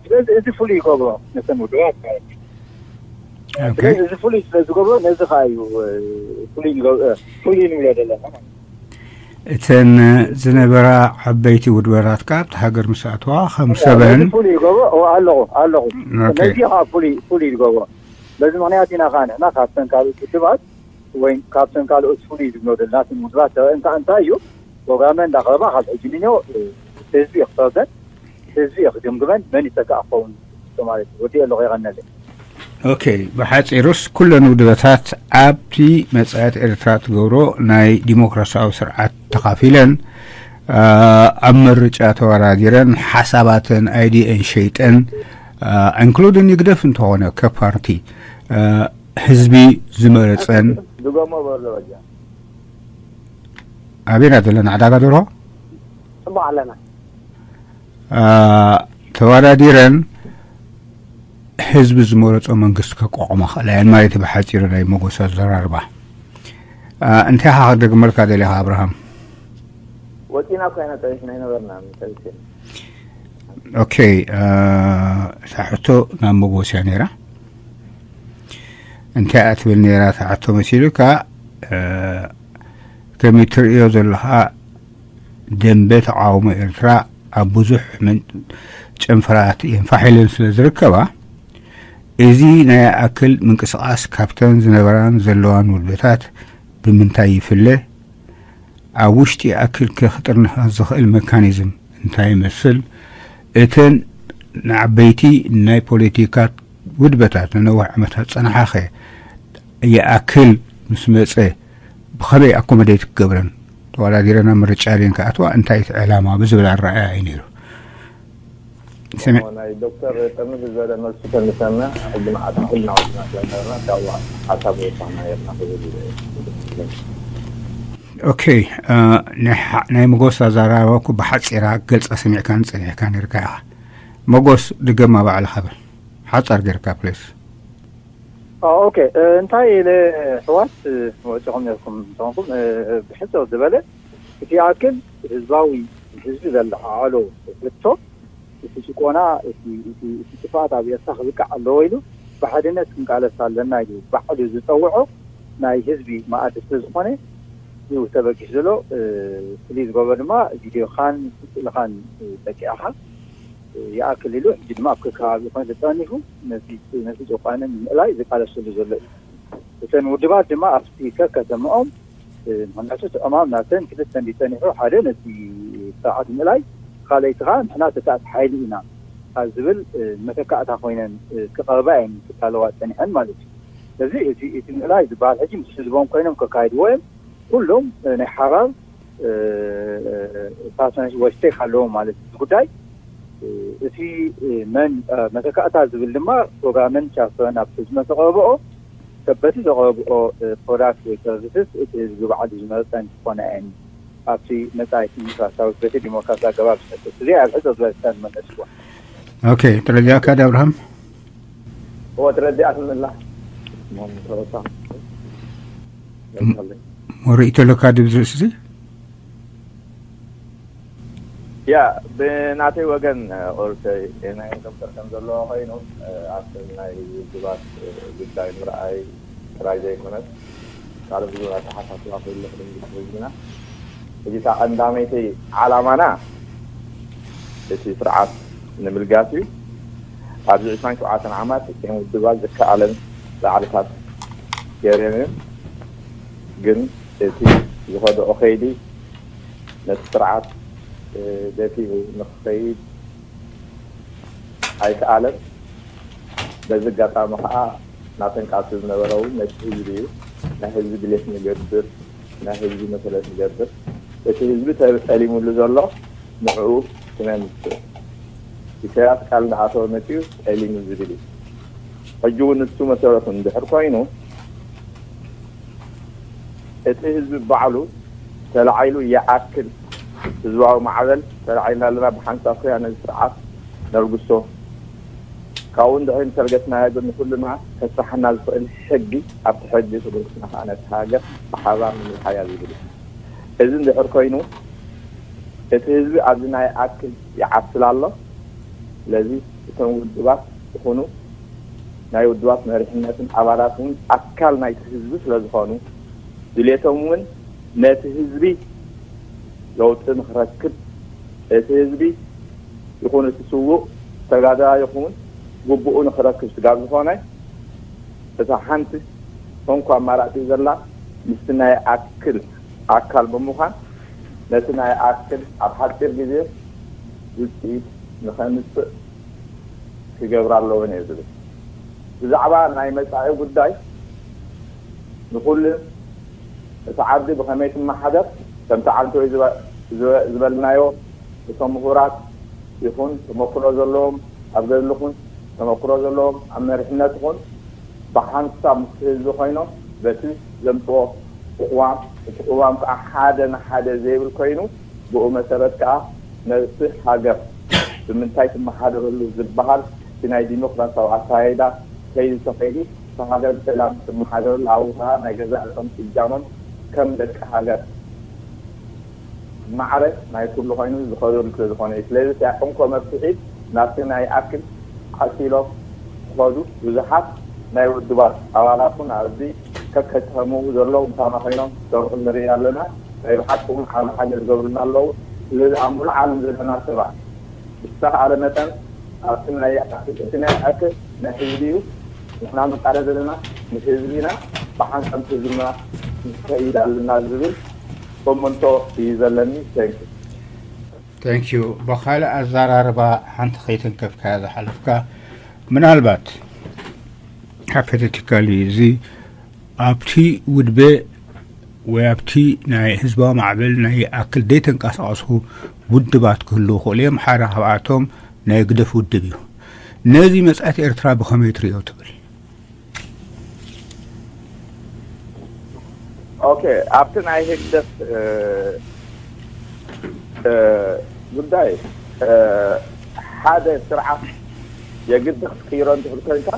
ስለዚ እዚ ፍሉይ ይገብሮ ነተን ውድባት ማለት እዩ። ስለዚ እዚ ፍሉይ ስለ ዝገብሮ ነዚ ከዓ እዩ ፍሉይ ንብሎ ዘለና ማለት እዩ። እተን ዝነበራ ዓበይቲ ውድበራት ከዓ ኣብቲ ሃገር ምስ ኣተዋ ከም ሰበን ፍሉይ ይገብሮ ኣለኹ ኣለኹ ነዚ ከዓ ፍሉይ ይገብሮ በዚ ምክንያት ኢና ከዓ ንሕና ካብተን ካልኦት ውድባት ወይ ካብተን ካልኦት ፍሉይ ዝብሎ ደልናትን ውድባት ተረእን ከዓ እንታይ እዩ ፕሮግራመ እንዳቅረባ ካብ ሕጂ ንዮ ህዝቢ ይክፈርደን ህዝቢ እዩ ክግምግመን፣ መን ይተካእ ክኸውን ማለት እዩ። ወዲእ ኣለኹ፣ የቐነለይ። ኦኬ፣ ብሓጺሩስ ኩለን ውድበታት ኣብቲ መጻኢት ኤርትራ ትገብሮ ናይ ዲሞክራሲያዊ ስርዓት ተኻፊለን፣ ኣብ ምርጫ ተወዳዲረን ሓሳባተን ኣይዲኤን ሸይጠን፣ ኢንክሉድን ይግደፍ እንተኾነ ከ ፓርቲ ህዝቢ ዝመረጸን ድገሞ በሎ በጃ። ኣበይና ዘለና? ዕዳጋ ደርሆ ጽቡቕ ኣለና። ተወዳዲረን ህዝቢ ዝመረጾ መንግስቲ ከቋቑማ ክእላ እየን ማለት እዩ። ብሓጺሩ ናይ መጎስ ኣዘራርባ እንታይ ኢኻ ክደግመልካ ደሊኻ ኣብርሃም? ወፂና እኮ ኢና ፀቢሕና ኣይነበርና። ኦኬ፣ እታ ሕቶ ናብ መጎስ እያ ነይራ። እንታይ እያ ትብል ነይራ እታ ሕቶ መሲሉካ? ከም እትርእዮ ዘለኻ ደንበ ተቓውሞ ኤርትራ ኣብ ብዙሕ ጨንፈራት የንፋሕ ኢለን ስለ ዝርከባ፣ እዚ ናይ ኣክል ምንቅስቓስ ካብተን ዝነበራን ዘለዋን ውድበታት ብምንታይ ይፍለ? ኣብ ውሽጢ ኣክል ከ ክጥርንፋ ዝኽእል መካኒዝም እንታይ ይመስል? እተን ንዓበይቲ ናይ ፖለቲካ ውድበታት ንነዊሕ ዓመታት ዝጸንሓኸ ይኣክል ምስ መጸ ብኸመይ ኣኮመዴት ክገብረን ተወዳዲረን ኣብ ምርጫ ድየን ክኣትዋ እንታይ እቲ ዕላማ ብዝብል ኣረኣእያ እዩ ነይሩ። ናይ ዶክተር ጥርንፍ ዝበለ መልሱ ተንሰምዕ ሕጂ መዓት ኩልና ወድና ስለነበርና ካብ ሓሳብ ወሳና የርና ክብል ኦኬ፣ ናይ መጎስ ኣዛራረባ እኮ ብሓፂራ ገልፃ ሰሚዕካን ፀኒሕካ ነርካ ኢኻ። መጎስ ድገማ ባዕልኻ በል ሓፃር ጌርካ ፕሌስ። ኦኬ፣ እንታይ ኢለ ኣሕዋት ወፂኹም ነርኩም እንተኾንኩም ብሕፅር ዝበለ እቲ ኣክል ህዝባዊ ህዝቢ ዘለዓዓሎ ሕቶ እቲ ጭቆና እቲ እቲ እቲ ጥፍኣት ኣብ ኤርትራ ክብቃዕ ኣለዎ ኢሉ ብሓድነት ክንቃለስ ኣለና ኢሉ ባዕሉ ዝፀውዖ ናይ ህዝቢ መኣዲ ስለ ዝኾነ እዩ ተበጊሱ ዘሎ። ፍልይ ዝገበሮ ድማ ቪድዮኻን ስእልኻን ጠቂዕኻ ይኣክል ኢሉ ሕጂ ድማ ኣብ ከከባቢ ኮይኑ ተጠርኒፉ ነቲ ነቲ ጨቋንን ምእላይ ዝቃለሰሉ ዘሎ እዩ። እተን ውድባት ድማ ኣብቲ ከከተምኦም ምክንያቱ እቲ ዕማም ናተን ክልተ እንዲ ጸኒሑ ሓደ ነቲ ስርዓት ምእላይ ካልኣይቲ ከዓ ንሕና ተካእቲ ሓይሊ ኢና ካብ ዝብል መተካእታ ኮይነን ክቐርባ እየን ክዳለዋ ጸኒሐን ማለት እዩ። ስለዚ እቲ እቲ ምእላይ ዝበሃል ሕጂ ምስ ህዝቦም ኮይኖም ከካይድዎ እዮም። ኩሎም ናይ ሓራር ፓርትነርሽፕ ወይ ስቴክ ኣለዎም ማለት እዩ። ጉዳይ እቲ መን መተካእታ ዝብል ድማ ፕሮግራምን ቻርተርን ኣብ ህዝቢ መተቀረብኦ ከበቲ ዘቕረብኦ ፕሮዳክት ወይ ሰርቪስስ እቲ ህዝቢ ባዕሉ ዝመርፀን ክኾና እየን ኣብቲ መፃኢ ዲሞክራሲያዊ ስርሒ ዲሞክራሲ ኣገባብ ዝጠቅስ እዚ ኣብ ሕፅር ዝበለ ክሳብ ዝመለስዎ። ኦኬ፣ ተረዲኣካ ዲ ኣብርሃም? እዎ ተረዲኣትኒ ኣላ። ተረሳ ሪኢቶ ኣለካ ድብዚ ርእሲ እዚ? ያ ብናተይ ወገን ኦርተይ ናይ ዶክተር ከም ዘለዎ ኮይኑ ኣብቲ ናይ ውድባት ጉዳይ ምርኣይ ጥራይ ዘይኮነስ ካልእ ብዙሕ ኣተሓሳስባ ክህሉ ክድንግስ ህዝብና እዚ እታ ቀንዳመይቲ ዓላማና እቲ ስርዓት ንምልጋስ እዩ። ኣብዚ ዕስራን ሸውዓተን ዓማት እተን ውድባት ዝከኣለን ላዕልታት ገይረን እየን። ግን እቲ ዝኸድኦ ከይዲ ነቲ ስርዓት ደፊኡ ንክኸይድ ኣይከኣለን። በዚ ኣጋጣሚ ከዓ ናተን ቃልሲ ዝነበረ እውን ነቲ ህዝቢ እዩ። ናይ ህዝቢ ድሌት ንገብር፣ ናይ ህዝቢ መሰለት ንገብር። እቲ ህዝቢ ተጠሊሙሉ ዘሎ ንዕኡ ክነምፅእ ኢሳያስ ቃል እንዳኣተወ መፂኡ ጠሊሙ ዝብል እዩ። ሕጂ እውን ንሱ መሰረቱ እንድሕር ኮይኑ እቲ ህዝቢ ባዕሉ ተላዒሉ ይኣክል ህዝባዊ ማዕበል ተላዒልና ኣለና ብሓንሳብ ኮይና ነዚ ስርዓት ነርግሶ ካብኡ እንድሕሪ ንሰርገትናዮ ግን ንኩልና ከስራሓና ዝኽእል ሕጊ ኣብቲ ሕጊ ክብርትና ከዓ ነቲ ሃገር ብሓባር ንምልሓያ ዝብል እዩ። እዚ እንድሕር ኮይኑ እቲ ህዝቢ ኣብዚ ናይ ኣክል ይዓስል ኣሎ። ስለዚ እቶም ውድባት ይኹኑ ናይ ውድባት መሪሕነትን ኣባላት እውን ኣካል ናይቲ ህዝቢ ስለ ዝኾኑ ድሌቶም እውን ነቲ ህዝቢ ለውጢ ንክረክብ እቲ ህዝቢ ይኹን እቲ ስዉእ ተጋዳላይ ይኹን ግቡኡ ንክረክብ ስጋብ ዝኾነ እታ ሓንቲ እንኳ ኣማራፂ ዘላ ምስቲ ናይ ኣክል ኣካል ብምዃን ነቲ ናይ ኣክል ኣብ ሓፂር ግዜ ውፅኢት ንኸምፅእ ክገብራ ኣለወን እየ ዝብል። ብዛዕባ ናይ መፃኢ ጉዳይ ንኩሉ እቲ ዓዲ ብኸመይ ትመሓደር ከምቲ ዓንተወይ ዝበልናዮ እቶም ምሁራት ይኹን ተመክሮ ዘለዎም ኣብ ገድሊ ኹን ተመክሮ ዘለዎም ኣብ መሪሕነት ኹን ብሓንሳብ ምስ ህዝቢ ኮይኖም በቲ ዘምፅዎ ቅዋም እቲ ቅዋም ከዓ ሓደ ንሓደ ዘይብል ኮይኑ ብኡ መሰረት ከዓ ነቲ ሃገር ብምንታይ ትመሓደረሉ ዝበሃል እቲ ናይ ዲሞክራሲያዊ ኣካያይዳ ከይዱ ተኸይዱ እታ ሃገር ብሰላም ትመሓደረሉ ኣብኡ ከዓ ናይ ገዛእ ርእሶም እጃሞም ከም ደቂ ሃገር ማዕረ ናይ ኩሉ ኮይኑ ዝኸደሉ ስለ ዝኾነ እዩ። ስለዚ እቲ ዕንኮ መፍትሒ ናብቲ ናይ ኣክል ዓሲሎም ክኸዱ ብዙሓት ናይ ውድባት ኣባላት እውን ኣብዚ ከከተሙ ዘለዉ ምሳና ኮይኖም ክሰርሑ ንርኢ ኣለና። ናይ ብሓቂ እውን ዓቢ ሓገዝ ዝገብሩና ኣለዉ። ስለዚ ኣብ ሙሉእ ዓለም ዘለና ሰባት ብዝተኻእለ መጠን ኣብቲ ናይ ኣክል እቲ ናይ ኣክል ናይ ህዝቢ እዩ። ንሕና ምቃለ ዘለና ምስ ህዝቢ ኢና። ብሓንሳብ ህዝብና ንኸይድ ኣለና ዝብል እምንቶ እዩ ዘለኒ። Thank you። Thank you። ብኻልእ ኣዘራርባ ሓንቲ ከይተንከፍካያ ዝሓለፍካ ምናልባት hypothetically እዚ ኣብቲ ውድበ ወይ ኣብቲ ናይ ህዝባዊ ማዕበል ናይ ኣክል ዘይተንቀሳቐሱ ውድባት ክህልዉ ይኽእሉ እዮም። ሓደ ካብኣቶም ናይ ህግደፍ ውድብ እዩ። ነዚ መጻኢት ኤርትራ ብኸመይ ትርእዮ ትብል? ኦኬ፣ ኣብቲ ናይ ህግደፍ እ፣ እ፣ ጉዳይ እ፣ ሓደ ስርዓት የግድን ክትቅይሮ እንድሕር ኮይንካ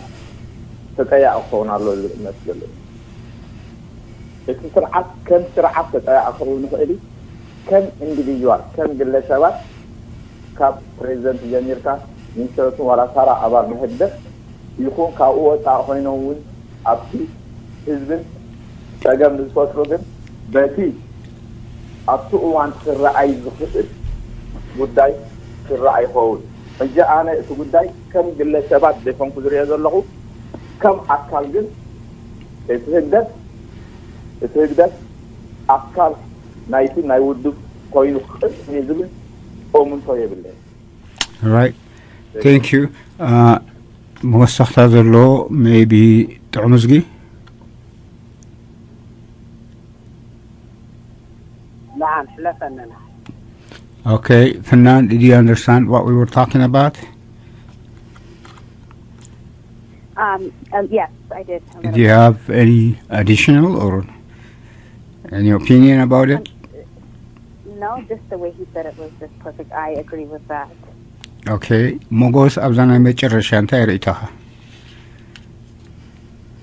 ተጠያቂ ክኸውን ኣሎ ዝብል እምነት ዘለኒ። እቲ ስርዓት ከም ስርዓት ተጠያቂ ክኸውን ይኽእል እዩ። ከም ኢንዲቪድዋል ከም ግለሰባት ካብ ፕሬዚደንት ጀሚርካ ሚኒስትራትን ዋላ ተራ ኣባል ናይ ህግደፍ ይኹን ካብኡ ወፃኢ ኮይኖም እውን ኣብቲ ህዝብን ፀገም ንዝፈጥሩ ግን በቲ ኣብቲ እዋን ክረኣይ ዝኽእል ጉዳይ ክረኣይ ይኸውን። ሕጂ ኣነ እቲ ጉዳይ ከም ግለሰባት ዘይኮንኩ ዝሪኦ ዘለኹ ከም ኣካል ግን እቲ ህግደፍ እቲ ህግደፍ ኣካል ናይቲ ናይ ውድብ ኮይኑ ክቕፅል እዩ ዝብል እምንቶ የብለይን። Right. Thank you. መወሰኽታ ዘለዎ maybe ጥዑምዝጊ نعم حلفنا نعم Okay, Fernand, did you understand what we were talking about? Um, um, yes, I did. A Did you have any additional or any opinion about it? No, just the way he said it was just perfect. I agree with that. Okay, ሞጎስ ኣብዛ ናይ መጨረሻ እንታይ ርእይቶኻ?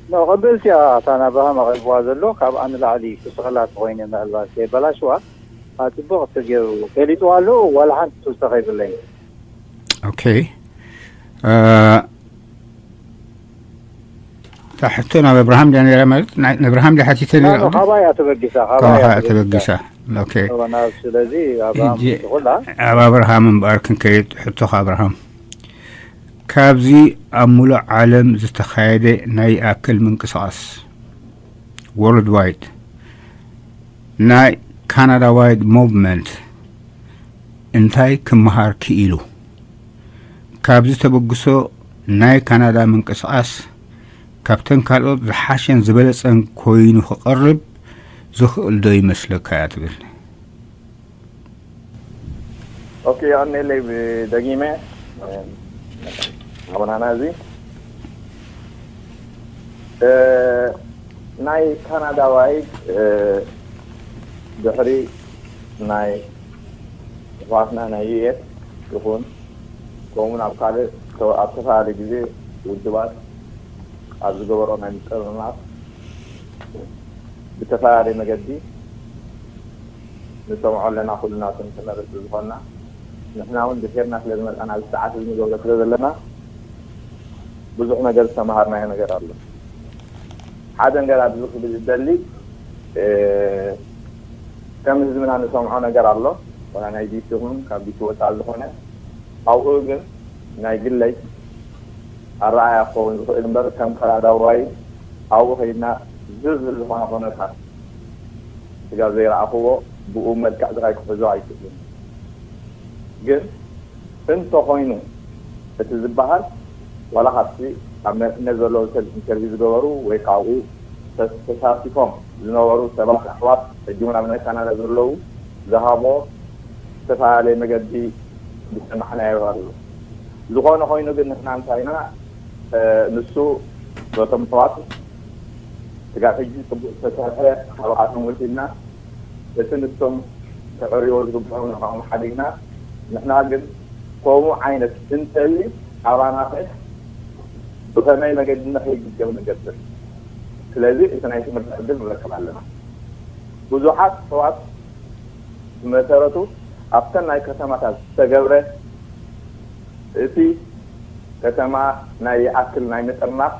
ኖ ቅብልቲ እያ እታ ናብርሃም ኣቕሪብዋ ዘሎ። ካብኣ ንላዕሊ ክስቕላ ተኾይነ ምናልባት ከየበላሽዋ ኣፅቡቕ ተገይሩ ገሊፅዋ ኣሎ። ዋላ ሓንቲ ትውሰኸ የብለይን። Okay. እታ ሕቶ ናብ ኣብርሃም ድያ ነይራ? ማለት ናይ- ንኣብርሃም ድያ ሓቲተ ነይራ? ካባያ ተበጊሳ ካባኻ ተበጊሳ። Okay. ናብ ስለዚ ኣብርሃም ሕጂ ትኹላ ኣብ ኣብርሃም እምበኣር ክንከይድ ሕቶኻ ኣብርሃም፣ ካብዚ ኣብ ሙሉእ ዓለም ዝተኻየደ ናይ ይኣክል ምንቅስቓስ፣ worldwide፣ ናይ ካናዳዋይድ ሞቭመንት እንታይ ክመሃር ክኢሉ? ካብዚ ተበግሶ ናይ ካናዳ ምንቅስቓስ ካብተን ካልኦት ዝሓሸን ዝበለፀን ኮይኑ ክቐርብ ዝኽእል ዶ ይመስለካ እያ ትብል? ኦኬ፣ የቐኔለይ ብደጊመ ኣቡናና እዚ ናይ ካናዳዋይ ድሕሪ ናይ ኣሕዋትና ናይ ዩኤስ ይኹን ከምኡውን ኣብ ካልእ ኣብ ተፈላለየ ግዜ ውድባት ኣብ ዝገበሮ ናይ ምጥርናፍ ብተፈላለየ መገዲ ንሰምዖ ኣለና። ኩልና ስም ተመረፅቲ ዝኾንና ንሕና እውን ድሒርና ስለ ዝመፃና ኣብዚ ሰዓት እዚ ንገብሮ ስለ ዘለና ብዙሕ ነገር ዝተምሃርናዮ ነገር ኣሎ። ሓደ ነገር ኣብዚ ክብል ዝደሊ ከም ህዝብና ንሰምዖ ነገር ኣሎ። ዋላ ናይ ቢሲ ይኹን ካብ ቢሲ ወፃኢ ዝኾነ ኣብኡ ግን ናይ ግለይ ኣረኣያ ክኸውን ዝኽእል እምበር ከም ካናዳዋይ ኣብኡ ከይድና ዝርዝር ዝኾነ ኩነታት ስጋብ ዘይረኣኽዎ ብኡ መልክዕ ጥራይ ክሕዞ ኣይክእልን። ግን እንተኾይኑ፣ እቲ ዝበሃል ዋላ ካብቲ ኣብ መሪሕነት ዘለዉ ሰብ ኢንተርቪው ዝገበሩ ወይ ካብኡ ተስ- ተሳቲፎም ዝነበሩ ሰባት ኣሕዋት ሕጂ እውን ኣብ ናይ ካናዳ ዘለዉ ዝሃቦ ዝተፈላለየ መገዲ ዝሰማዕናዮ ኣሎ። ዝኾነ ኮይኑ ግን ንሕና እንታይ ኢና፣ እ፣ ንሱ በቶም ኣሕዋት ስጋብ ሕጂ ጽቡቕ ዝተሰርሐ ካባኻቶም ወሲድና፣ እቲ ንሶም ክዕርዮ ዝግብኦም ንዕኦም ሓዲግና፣ ንሕና ግን ከምኡ ዓይነት እንተሊ ኣባና ከ ብኸመይ መገዲ ንኸይድገም ንገብር። ስለዚ እቲ ናይ ትምህርቲ ዕድል ንረክብ ኣለና። ብዙሓት ኣሕዋት ብመሰረቱ ኣብተን ናይ ከተማታት ዝተገብረ እቲ ከተማ ናይ ይኣክል ናይ ምጥርናፍ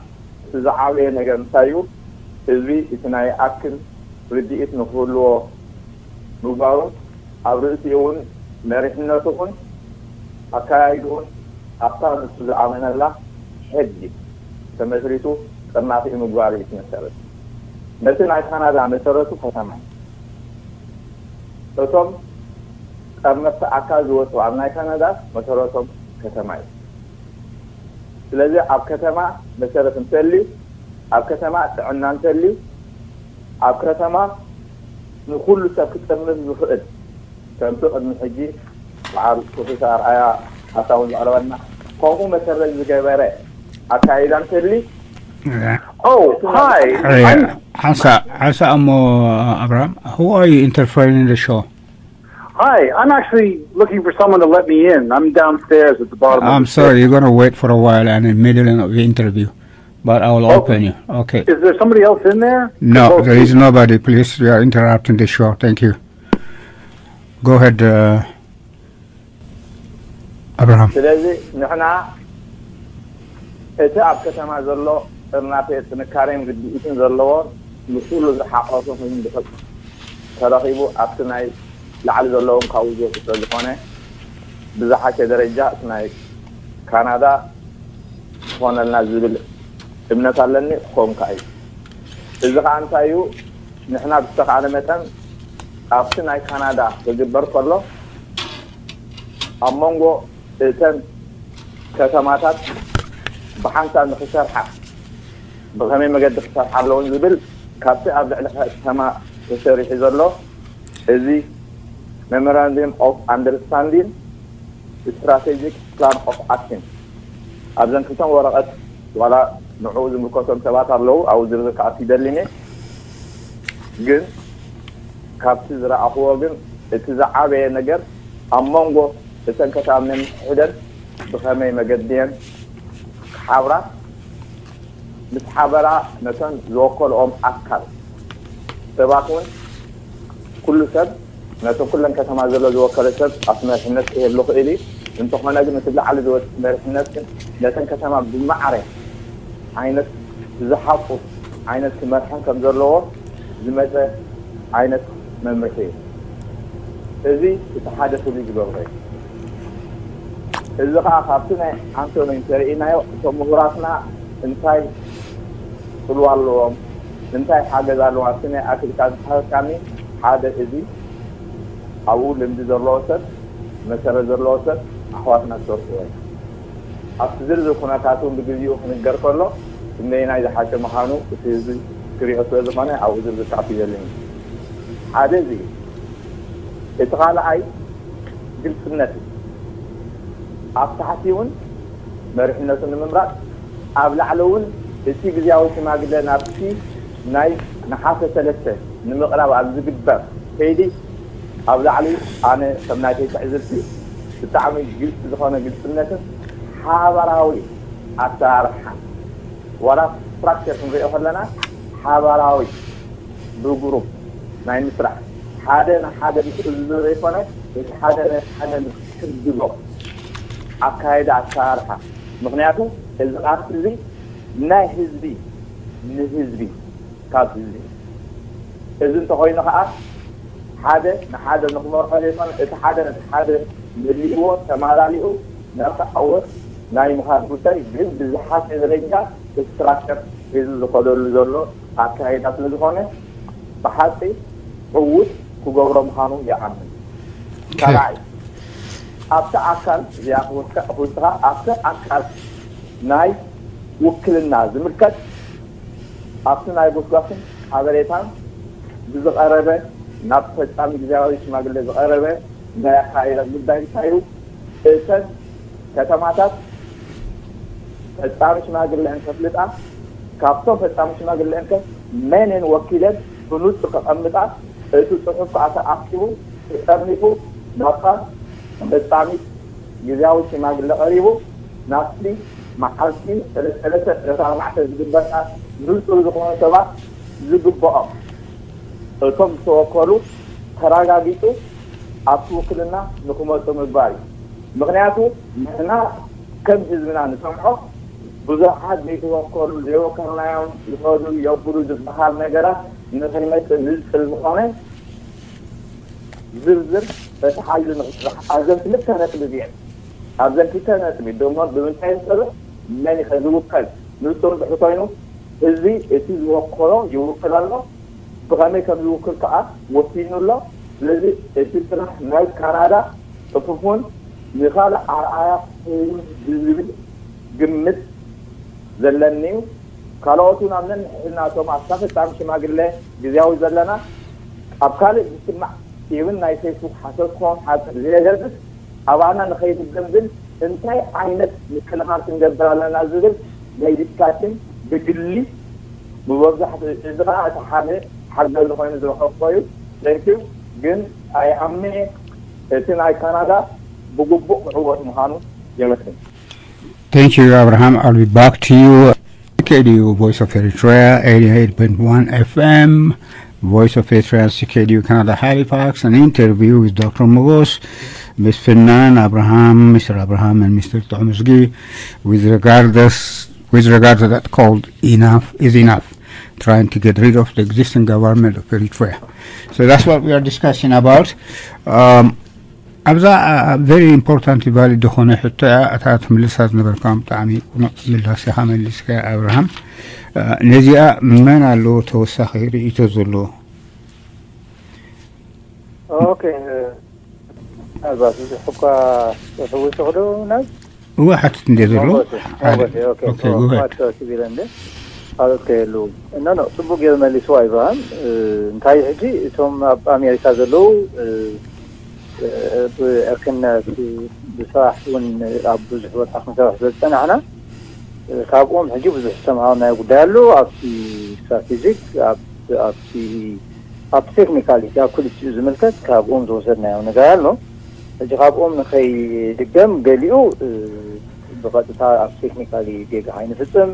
እቲ ዝዓበየ ነገር እንታይ እዩ? ህዝቢ እቲ ናይ ይኣክል ርድኢት ንክህልዎ ምግባሩ ኣብ ርእሲኡ እውን መሪሕነቱ እውን ኣካያይድኡን ኣብታ ንሱ ዝኣመነላ ሕጊ ተመስሪቱ ጥርናፊ ምግባር እዩ እቲ መሰረት። ነቲ ናይ ካናዳ መሰረቱ ከተማ እዩ። እቶም ጠርነፍቲ ኣካል ዝወፁ ኣብ ናይ ካናዳ መሰረቶም ከተማ እዩ። ስለዚ ኣብ ከተማ መሰረት እንተልዩ፣ ኣብ ከተማ ጥዕና እንተልዩ፣ ኣብ ከተማ ንኹሉ ሰብ ክጥርንፍ ዝኽእል ከምቲ ቅድሚ ሕጂ በዓል ፕሮፌሰር ኣርኣያ ሓሳቡን ዘቕረበልና ከምኡ መሰረት ዝገበረ ኣካይዳ እንተሊ Oh, hi. I'm ሓንሳ ሓንሳ እሞ ኣብርሃም who are you interfering in the show? Hi, I'm actually looking for someone to let me in. I'm downstairs at the bottom of I'm the sorry, you're going to wait for a while and in the middle of the interview, but I will Oh. Open you. Okay. Is there somebody else in there? No, Supposed there to- is nobody. Please, you are interrupting the show. Thank you. Go ahead, uh, Abraham. ስለዚ ንሕና እቲ ኣብ ከተማ ዘሎ ጥርናፌ ጥንካሬን ርድኢትን ዘለዎ ንኩሉ ዝሓቆፈ ኮይኑ ተረኺቡ ኣብቲ ናይ ላዕሊ ዘለዎም ካብኡ ዝወፁ ስለዝኾነ ብዝሓሸ ደረጃ እቲ ናይ ካናዳ ክኾነልና ዝብል እምነት ኣለኒ። ክኸውን ከዓ እዩ። እዚ ከዓ እንታይ እዩ? ንሕና ብዝተኻእለ መጠን ኣብቲ ናይ ካናዳ ክግበር ከሎ ኣብ መንጎ እተን ከተማታት ብሓንሳብ ንክሰርሓ ብኸመይ መገዲ ክሰርሓ ኣለውን ዝብል ካብቲ ኣብ ልዕሊ ከተማ ተሰሪሑ ዘሎ እዚ Memorandum of Understanding Strategic Plan of Action ኣብዘን ክልተን ወረቐት ዋላ ንዕኡ ዝምልከቶም ሰባት ኣለዉ ኣብኡ ዝርዝር ክኣቱ ይደልን እየ ግን ካብቲ ዝረኣኽዎ ግን እቲ ዝዓበየ ነገር ኣብ መንጎ እተን ከተማ ነንሕድሕደን ብኸመይ መገዲ እየን ክሓብራ ምስ ሓበራ ነተን ዝወከልኦም ኣካል ሰባት እውን ኩሉ ሰብ ነተን ኩለን ከተማ ዘሎ ዝወከለ ሰብ ኣብቲ መሪሕነት ክህሉ ክእል እዩ። እንተኾነ ግን እቲ ብላዕሊ ዝወፅእ መሪሕነት ግን ነተን ከተማ ብማዕረ ዓይነት ዝሓቁፍ ዓይነት ክመርሐን ከም ዘለዎ ዝመፀ ዓይነት መምርሒ እዩ። እዚ እቲ ሓደ ፍሉይ ዝገብሮ እዩ። እዚ ከዓ ካብቲ ናይ ኣንቶኒ እንተርኢናዮ እቶም ምሁራትና እንታይ ፅልዋ ኣለዎም እንታይ ሓገዝ ኣለዎም ኣብቲ ናይ ኣፍሪካ ዝሓበርካኒ ሓደ እዚ ኣብኡ ልምዲ ዘለዎ ሰብ መሰረት ዘለዎ ሰብ ኣሕዋትና ዝሰርሕዎ እዩ። ኣብቲ ዝርዝር ኩነታት እውን ብግዚኡ ክንገር ከሎ ክንደየናይ ዝሓሸ ምዃኑ እቲ ህዝቢ ክሪኦ ስለ ዝኾነ ኣብኡ ዝርዝር ክኣቱ ይደልን እዩ። ሓደ እዚ እዩ። እቲ ካልኣይ ግልፅነት እዩ። ኣብ ታሕቲ እውን መሪሕነቱ ንምምራፅ ኣብ ላዕሊ እውን እቲ ግዝያዊ ሽማግለ ናብቲ ናይ ነሓሰ ሰለስተ ንምቕራብ ኣብ ዝግበር ከይዲ ኣብ ላዕሊ ኣነ ከም ናይተይ ትዕዝብቲ ብጣዕሚ ግልፂ ዝኾነ ግልፅነትን ሓበራዊ ኣሰራርሓን ዋላ ስትራክቸር ክንሪኦ ከለና ሓበራዊ ብግሩፕ ናይ ምስራሕ ሓደ ንሓደ ንክእዝዞ ዘይኮነ እቲ ሓደ ነቲ ሓደ ንክሕግዞ ኣካይዳ ኣሰራርሓ ምክንያቱ እዚ ቃልሲ እዚ ናይ ህዝቢ ንህዝቢ ካብ ህዝቢ እዚ እንተኮይኑ ከዓ ሓደ ንሓደ ንክመርሖ ዘይኮነ እቲ ሓደ ነቲ ሓደ መሊእዎ ተማላሊኡ ናብቲ ዓወት ናይ ምኻድ ጉዳይ ግን ብዝሓሸ ደረጃ ስትራክቸር ሒዙ ዝኸደሉ ዘሎ ኣካይዳ ስለዝኾነ ብሓቂ ዕዉት ክገብሮ ምዃኑ ይኣምን። ካልኣይ ኣብቲ ኣካል እዚኣ ክወስካ ክወስካ ኣብቲ ኣካል ናይ ውክልና ዝምልከት ኣብቲ ናይ ጎስጓስን ሓበሬታን ብዝቐረበ ናብ ፈጻሚ ግዜያዊ ሽማግሌ ዝቐረበ ናይ ኣካይዳ ጉዳይ እንታይ እዩ? እተን ከተማታት ፈጻሚ ሽማግሌ እንከፍልጣ ካብቶም ፈጻሚ ሽማግሌ እንከ መንን ወኪለን ብንጹር ከቐምጣ እቲ ጽሑፍ ከዓ ተኣኪቡ ተጠርኒፉ ናብታ ፈጻሚት ግዜያዊ ሽማግለ ቀሪቡ ናብቲ መዓልቲ ሰለስተ ሰለስተ ሰለስተ ኣርባዕተ ዝግበርና ንጹር ዝኾኑ ሰባት ዝግብኦም እቶም ዝተወከሉ ተረጋጊጹ ኣብቲ ውክልና ንክመፁ ምግባር እዩ። ምክንያቱ ንሕና ከም ህዝብና ንሰምዖ ብዙሓት ዘይተወከሉ ዘይወከልናዮም ይኸዱ የብሉ ዝበሃል ነገራት ንክንመፅእ ዝፅል ዝኾነ ዝርዝር በቲ ሓይሉ ንክስራሕ ኣብዘን ክልተ ነጥቢ እዚአን ኣብዘን ክልተ ነጥቢ ደሞ ብምንታይ ዝሰርሕ መን ይኸ ዝውከል ንፁር ድሕሪ ኮይኑ ህዝቢ እቲ ዝወከሎ ይውክል ኣሎ ብኸመይ ከም ዝውክል ከዓ ወሲኑ ኣሎ። ስለዚ እቲ ስራሕ ናይ ካናዳ ፅፉፍን ንኻልእ ኣርኣያ ክኸውን ብዝብል ግምት ዘለኒ እዩ። ካልኦት እውን ኣብ ነንሕድናቶም ኣብታ ፈፃሚ ሽማግለ ግዜያዊ ዘለና ኣብ ካልእ ዝስማዕ ኢብን ናይ ፌስቡክ ሓሶት ክኸውን ሓቂ ብዘየገድስ ኣባና ንኸይድገም ግን እንታይ ዓይነት ምክልኻል ክንገብር ኣለና ዝብል ናይ ዲስካሽን ብግሊ ብመብዛሕትኡ እዚ ከዓ እቲ ሓደ ሓገዝ ኮይኑ ዝረኸብኮ እዩ። Thank you ግን ኣይኣምነ እቲ ናይ ካናዳ ብግቡእ ክዕወት ምዃኑ የመስግን። Thank you, Abraham. I'll be back to you. C K D U Voice of Eritrea, eighty-eight point one F M, Voice of Eritrea, C K D U Canada, Halifax, an interview with Doctor Mogos, Miss Finan, Abraham, Mister Abraham, and Mister Tomsgi with regard this, with regard to that called enough is enough, trying to get rid of the existing government of Eritrea. So that's what we are discussing about. Um, ኣብዛ very important valid ዝኾነ ሕቶ እያ እታ ትምልሳ ዝነበርካ ብጣዕሚ ቁኑዕ ምላስ ኢኻ መሊስካ ኣብርሃም። ነዚኣ መን ኣለዎ ተወሳኺ ርእይቶ ዘለዎ? ኦኬ፣ ምናልባት ብዙሕ እኳ ተሕውስኽ ዶ ናብ እወ ሓትት እንደ ዘሎ ሞጎሴ፣ ሞጎሴ፣ ኦኬ፣ ኦኬ፣ go ahead። ኳቶ ሲቪል እንደ ኦኬ፣ ሉ እነ ነው ጽቡቅ ገይሩ መሊስዋ ይብሃል። እንታይ ሕጂ እቶም ኣብ ኣሜሪካ ዘለዉ ብዕርክነት ብስራሕ እውን ኣብ ብዙሕ ቦታ ክንሰርሕ ስለዝፀናሕና ካብኦም ሕጂ ብዙሕ ዝተምሃርናዮ ጉዳይ ኣሎ። ኣብቲ ስትራቴጂክ ኣብቲ ኣብቲ ቴክኒካል እቲ ኣብ ክልቲኡ ዝምልከት ካብኦም ዝወሰድናዮ ነገር ኣሎ። ሕጂ ካብኦም ንኸይድገም ገሊኡ ብቐጥታ ኣብ ቴክኒካሊ ጌጋ ኣይንፍፅም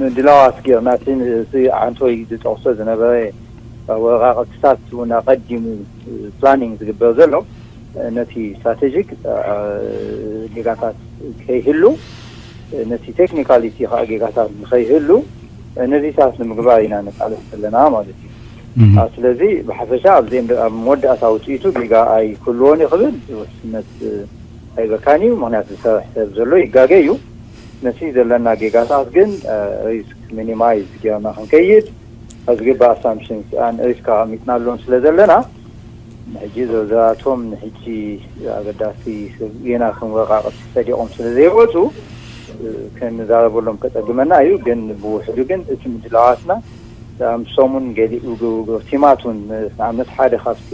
ምድላዋት ጌርና እቲ ዓንቶይ ዝጠቕሶ ዝነበረ ወረቃቅትታት እውን ኣቐዲሙ ፕላኒንግ ዝግበር ዘሎ ነቲ ስትራቴጂክ ጌጋታት ከይህሉ ነቲ ቴክኒካሊቲ ከዓ ጌጋታት ንኸይህሉ ነዚታት ንምግባር ኢና ንቃለስ ዘለና ማለት እዩ። ስለዚ ብሓፈሻ ኣብዚ ኣብ መወዳእታ ውፅኢቱ ጌጋ ኣይክህልዎን እዩ ክብል ውሕስነት ኣይበካን እዩ። ምክንያቱ ዝሰርሕ ሰብ ዘሎ ይጋገ እዩ። ነቲ ዘለና ጌጋታት ግን ሪስክ ሚኒማይዝ ጌርና ክንከይድ ኣብ ዝግባእ ኣሳምፕሽንስ ኣን ሪስክ ኣቐሚጥናሎም ስለ ዘለና ሕጂ ዝርዝራቶም ንሕጂ ኣገዳሲ ጌና ከም ወረቃቅቲ ጸዲቆም ስለ ዘይወፁ ክንዛረበሎም ከፀግመና እዩ። ግን ብውሕዱ ግን እቲ ምድላዋትና ኣብ ሰሙን ገሊኡ ቲማት እውን ንኣብነት ሓደ ካብቲ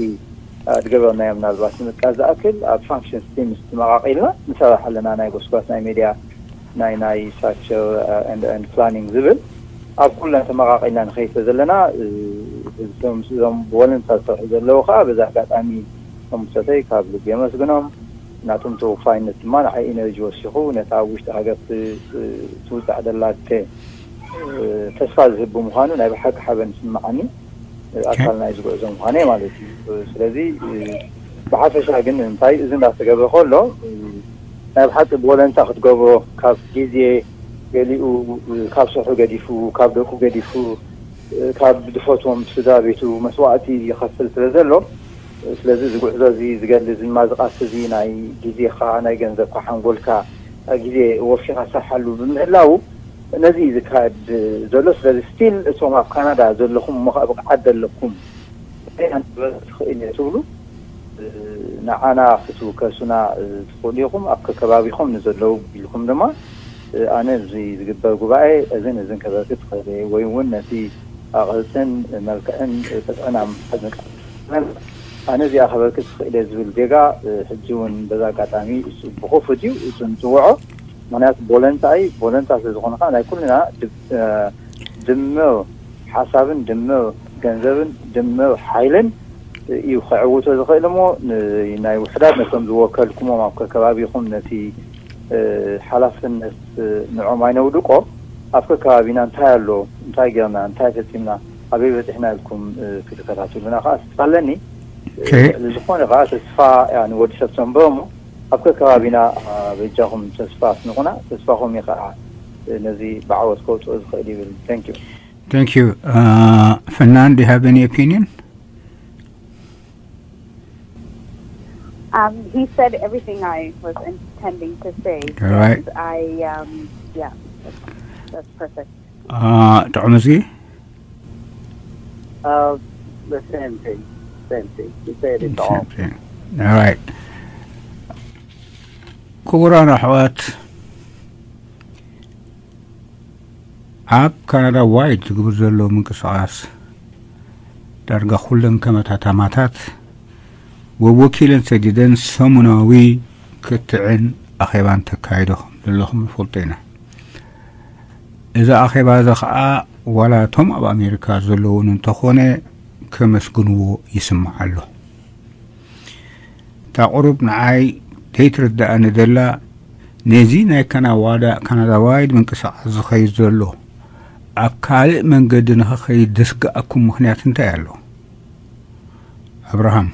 ዝገበርናዮ ምናልባት ንምጥቃስ ዝኣክል ኣብ ፋንክሽንስ ቲምስ ተመቃቂልና ንሰርሕ ኣለና ናይ ጎስጓስ ናይ ሜድያ ናይ ናይ ስትራክቸር ኤንድ ፕላኒንግ ዝብል ኣብ ኩለን ተመቃቂልና ንኸይድ ዘለና እዞም ብወለንታ ዝሰርሑ ዘለዉ ከዓ በዚ ኣጋጣሚ ሰሙሰተይ ካብ ልቢ የመስግኖም። ናቶም ተወፋይነት ድማ ንዓይ ኢነርጂ ወሲኹ ነታ ኣብ ውሽጢ ሃገር ትውፃዕ ዘላ ተስፋ ዝህብ ብምዃኑ ናይ ብሓቂ ሓበን ይስምዓኒ። ኣካል ናይ ዝጉዕዞ ምዃነ ማለት እዩ። ስለዚ ብሓፈሻ ግን እንታይ እዚ እንዳተገብረ ከሎ ናይ ብሓቂ ብወለንታ ክትገብሮ ካብ ግዜ ገሊኡ ካብ ስርሑ ገዲፉ ካብ ደቁ ገዲፉ ካብ ድፈትዎም ስድራ ቤቱ መስዋእቲ ይኸፍል ስለ ዘሎ ስለዚ እዚ ጉዕዞ እዚ ዝገልጽ ድማ እዚ ቃልሲ እዚ ናይ ግዜኻ ናይ ገንዘብካ ሓንጎልካ ግዜ ወፊኻ ስርሓሉ ብምህላው ነዚ እዩ ዝካየድ ዘሎ። ስለዚ ስቲል እቶም ኣብ ካናዳ ዘለኹም እሞ ከዓ ብቕዓት ዘለኩም እንታይ ኣንትበረ ትኽእል እየ ትብሉ ንዓና ክትውከሱና ትኽእሉ ኢኹም። ኣብ ከከባቢኹም ንዘለዉ ኢልኩም ድማ ኣነ እዚ ዝግበር ጉባኤ እዝን እዝን ከበርክት ክኽእል እየ ወይ እውን ነቲ ኣቕርፅን መልክዕን ቅጥዕን ኣብ ምሓዝ ንቃ ኣነ እዚኣ ከበርክት ክኽእል እየ ዝብል ዜጋ ሕጂ እውን በዛ ኣጋጣሚ ብኽፉት እዩ እሱ ንፅውዖ። ምክንያቱ ቦለንታ እዩ። ቦለንታ ስለዝኾነ ከዓ ናይ ኩልና ድምር ሓሳብን ድምር ገንዘብን ድምር ሓይልን እዩ ከዕውቶ ዝኽእል እሞ ናይ ውሕዳት ነቶም ዝወከልኩሞም ኣብ ከከባቢኹም ነቲ ሓላፍነት ንዖም ኣይነውድቆ። ኣብ ከከባቢና እንታይ ኣሎ፣ እንታይ ጌርና፣ እንታይ ፈፂምና፣ ኣበይ በፂሕና ኢልኩም ክትከታትሉና ከዓ ተስፋ ኣለኒ። ልዕሊ ዝኾነ ከዓ ተስፋ ንወዲ ሰብ ሰንበ እሞ ኣብ ከከባቢና በጃኹም ተስፋ ኣስንቑና። ተስፋኹም እዩ ከዓ ነዚ ብዓወት ከውፅኦ ዝኽእል ይብል። Thank you. Thank you. Uh, Fanan, do you have any opinion? Um, he said everything I was intending to say. All right. I, um, yeah, that's, that's perfect. Uh, Tomasi? Uh, the same thing. Same thing. He said it all. All right. ክቡራን ኣሕዋት፣ ኣብ ካናዳ ዋይድ ዝግብር ዘሎ ምንቅስቃስ ዳርጋ ኩለን ከመታታማታት ወወኪለን ሰዲደን ሰሙናዊ ክትዕን ኣኼባን ተካይዶ ከም ዘለኹም ንፈልጦ ኢና። እዚ ኣኼባ እዚ ኸዓ ዋላ እቶም ኣብ ኣሜሪካ ዘለውን እንተኾነ ከመስግንዎ ይስማዕ ኣሎ። እታ ቁሩብ ንዓይ ዘይትርድኣኒ ዘላ ነዚ ናይ ካናዋዳ ካናዳዋይድ ምንቅስቃስ ዝኸይድ ዘሎ ኣብ ካልእ መንገዲ ንኸኸይድ ዘስግኣኩም ምኽንያት እንታይ ኣሎ? ኣብርሃም።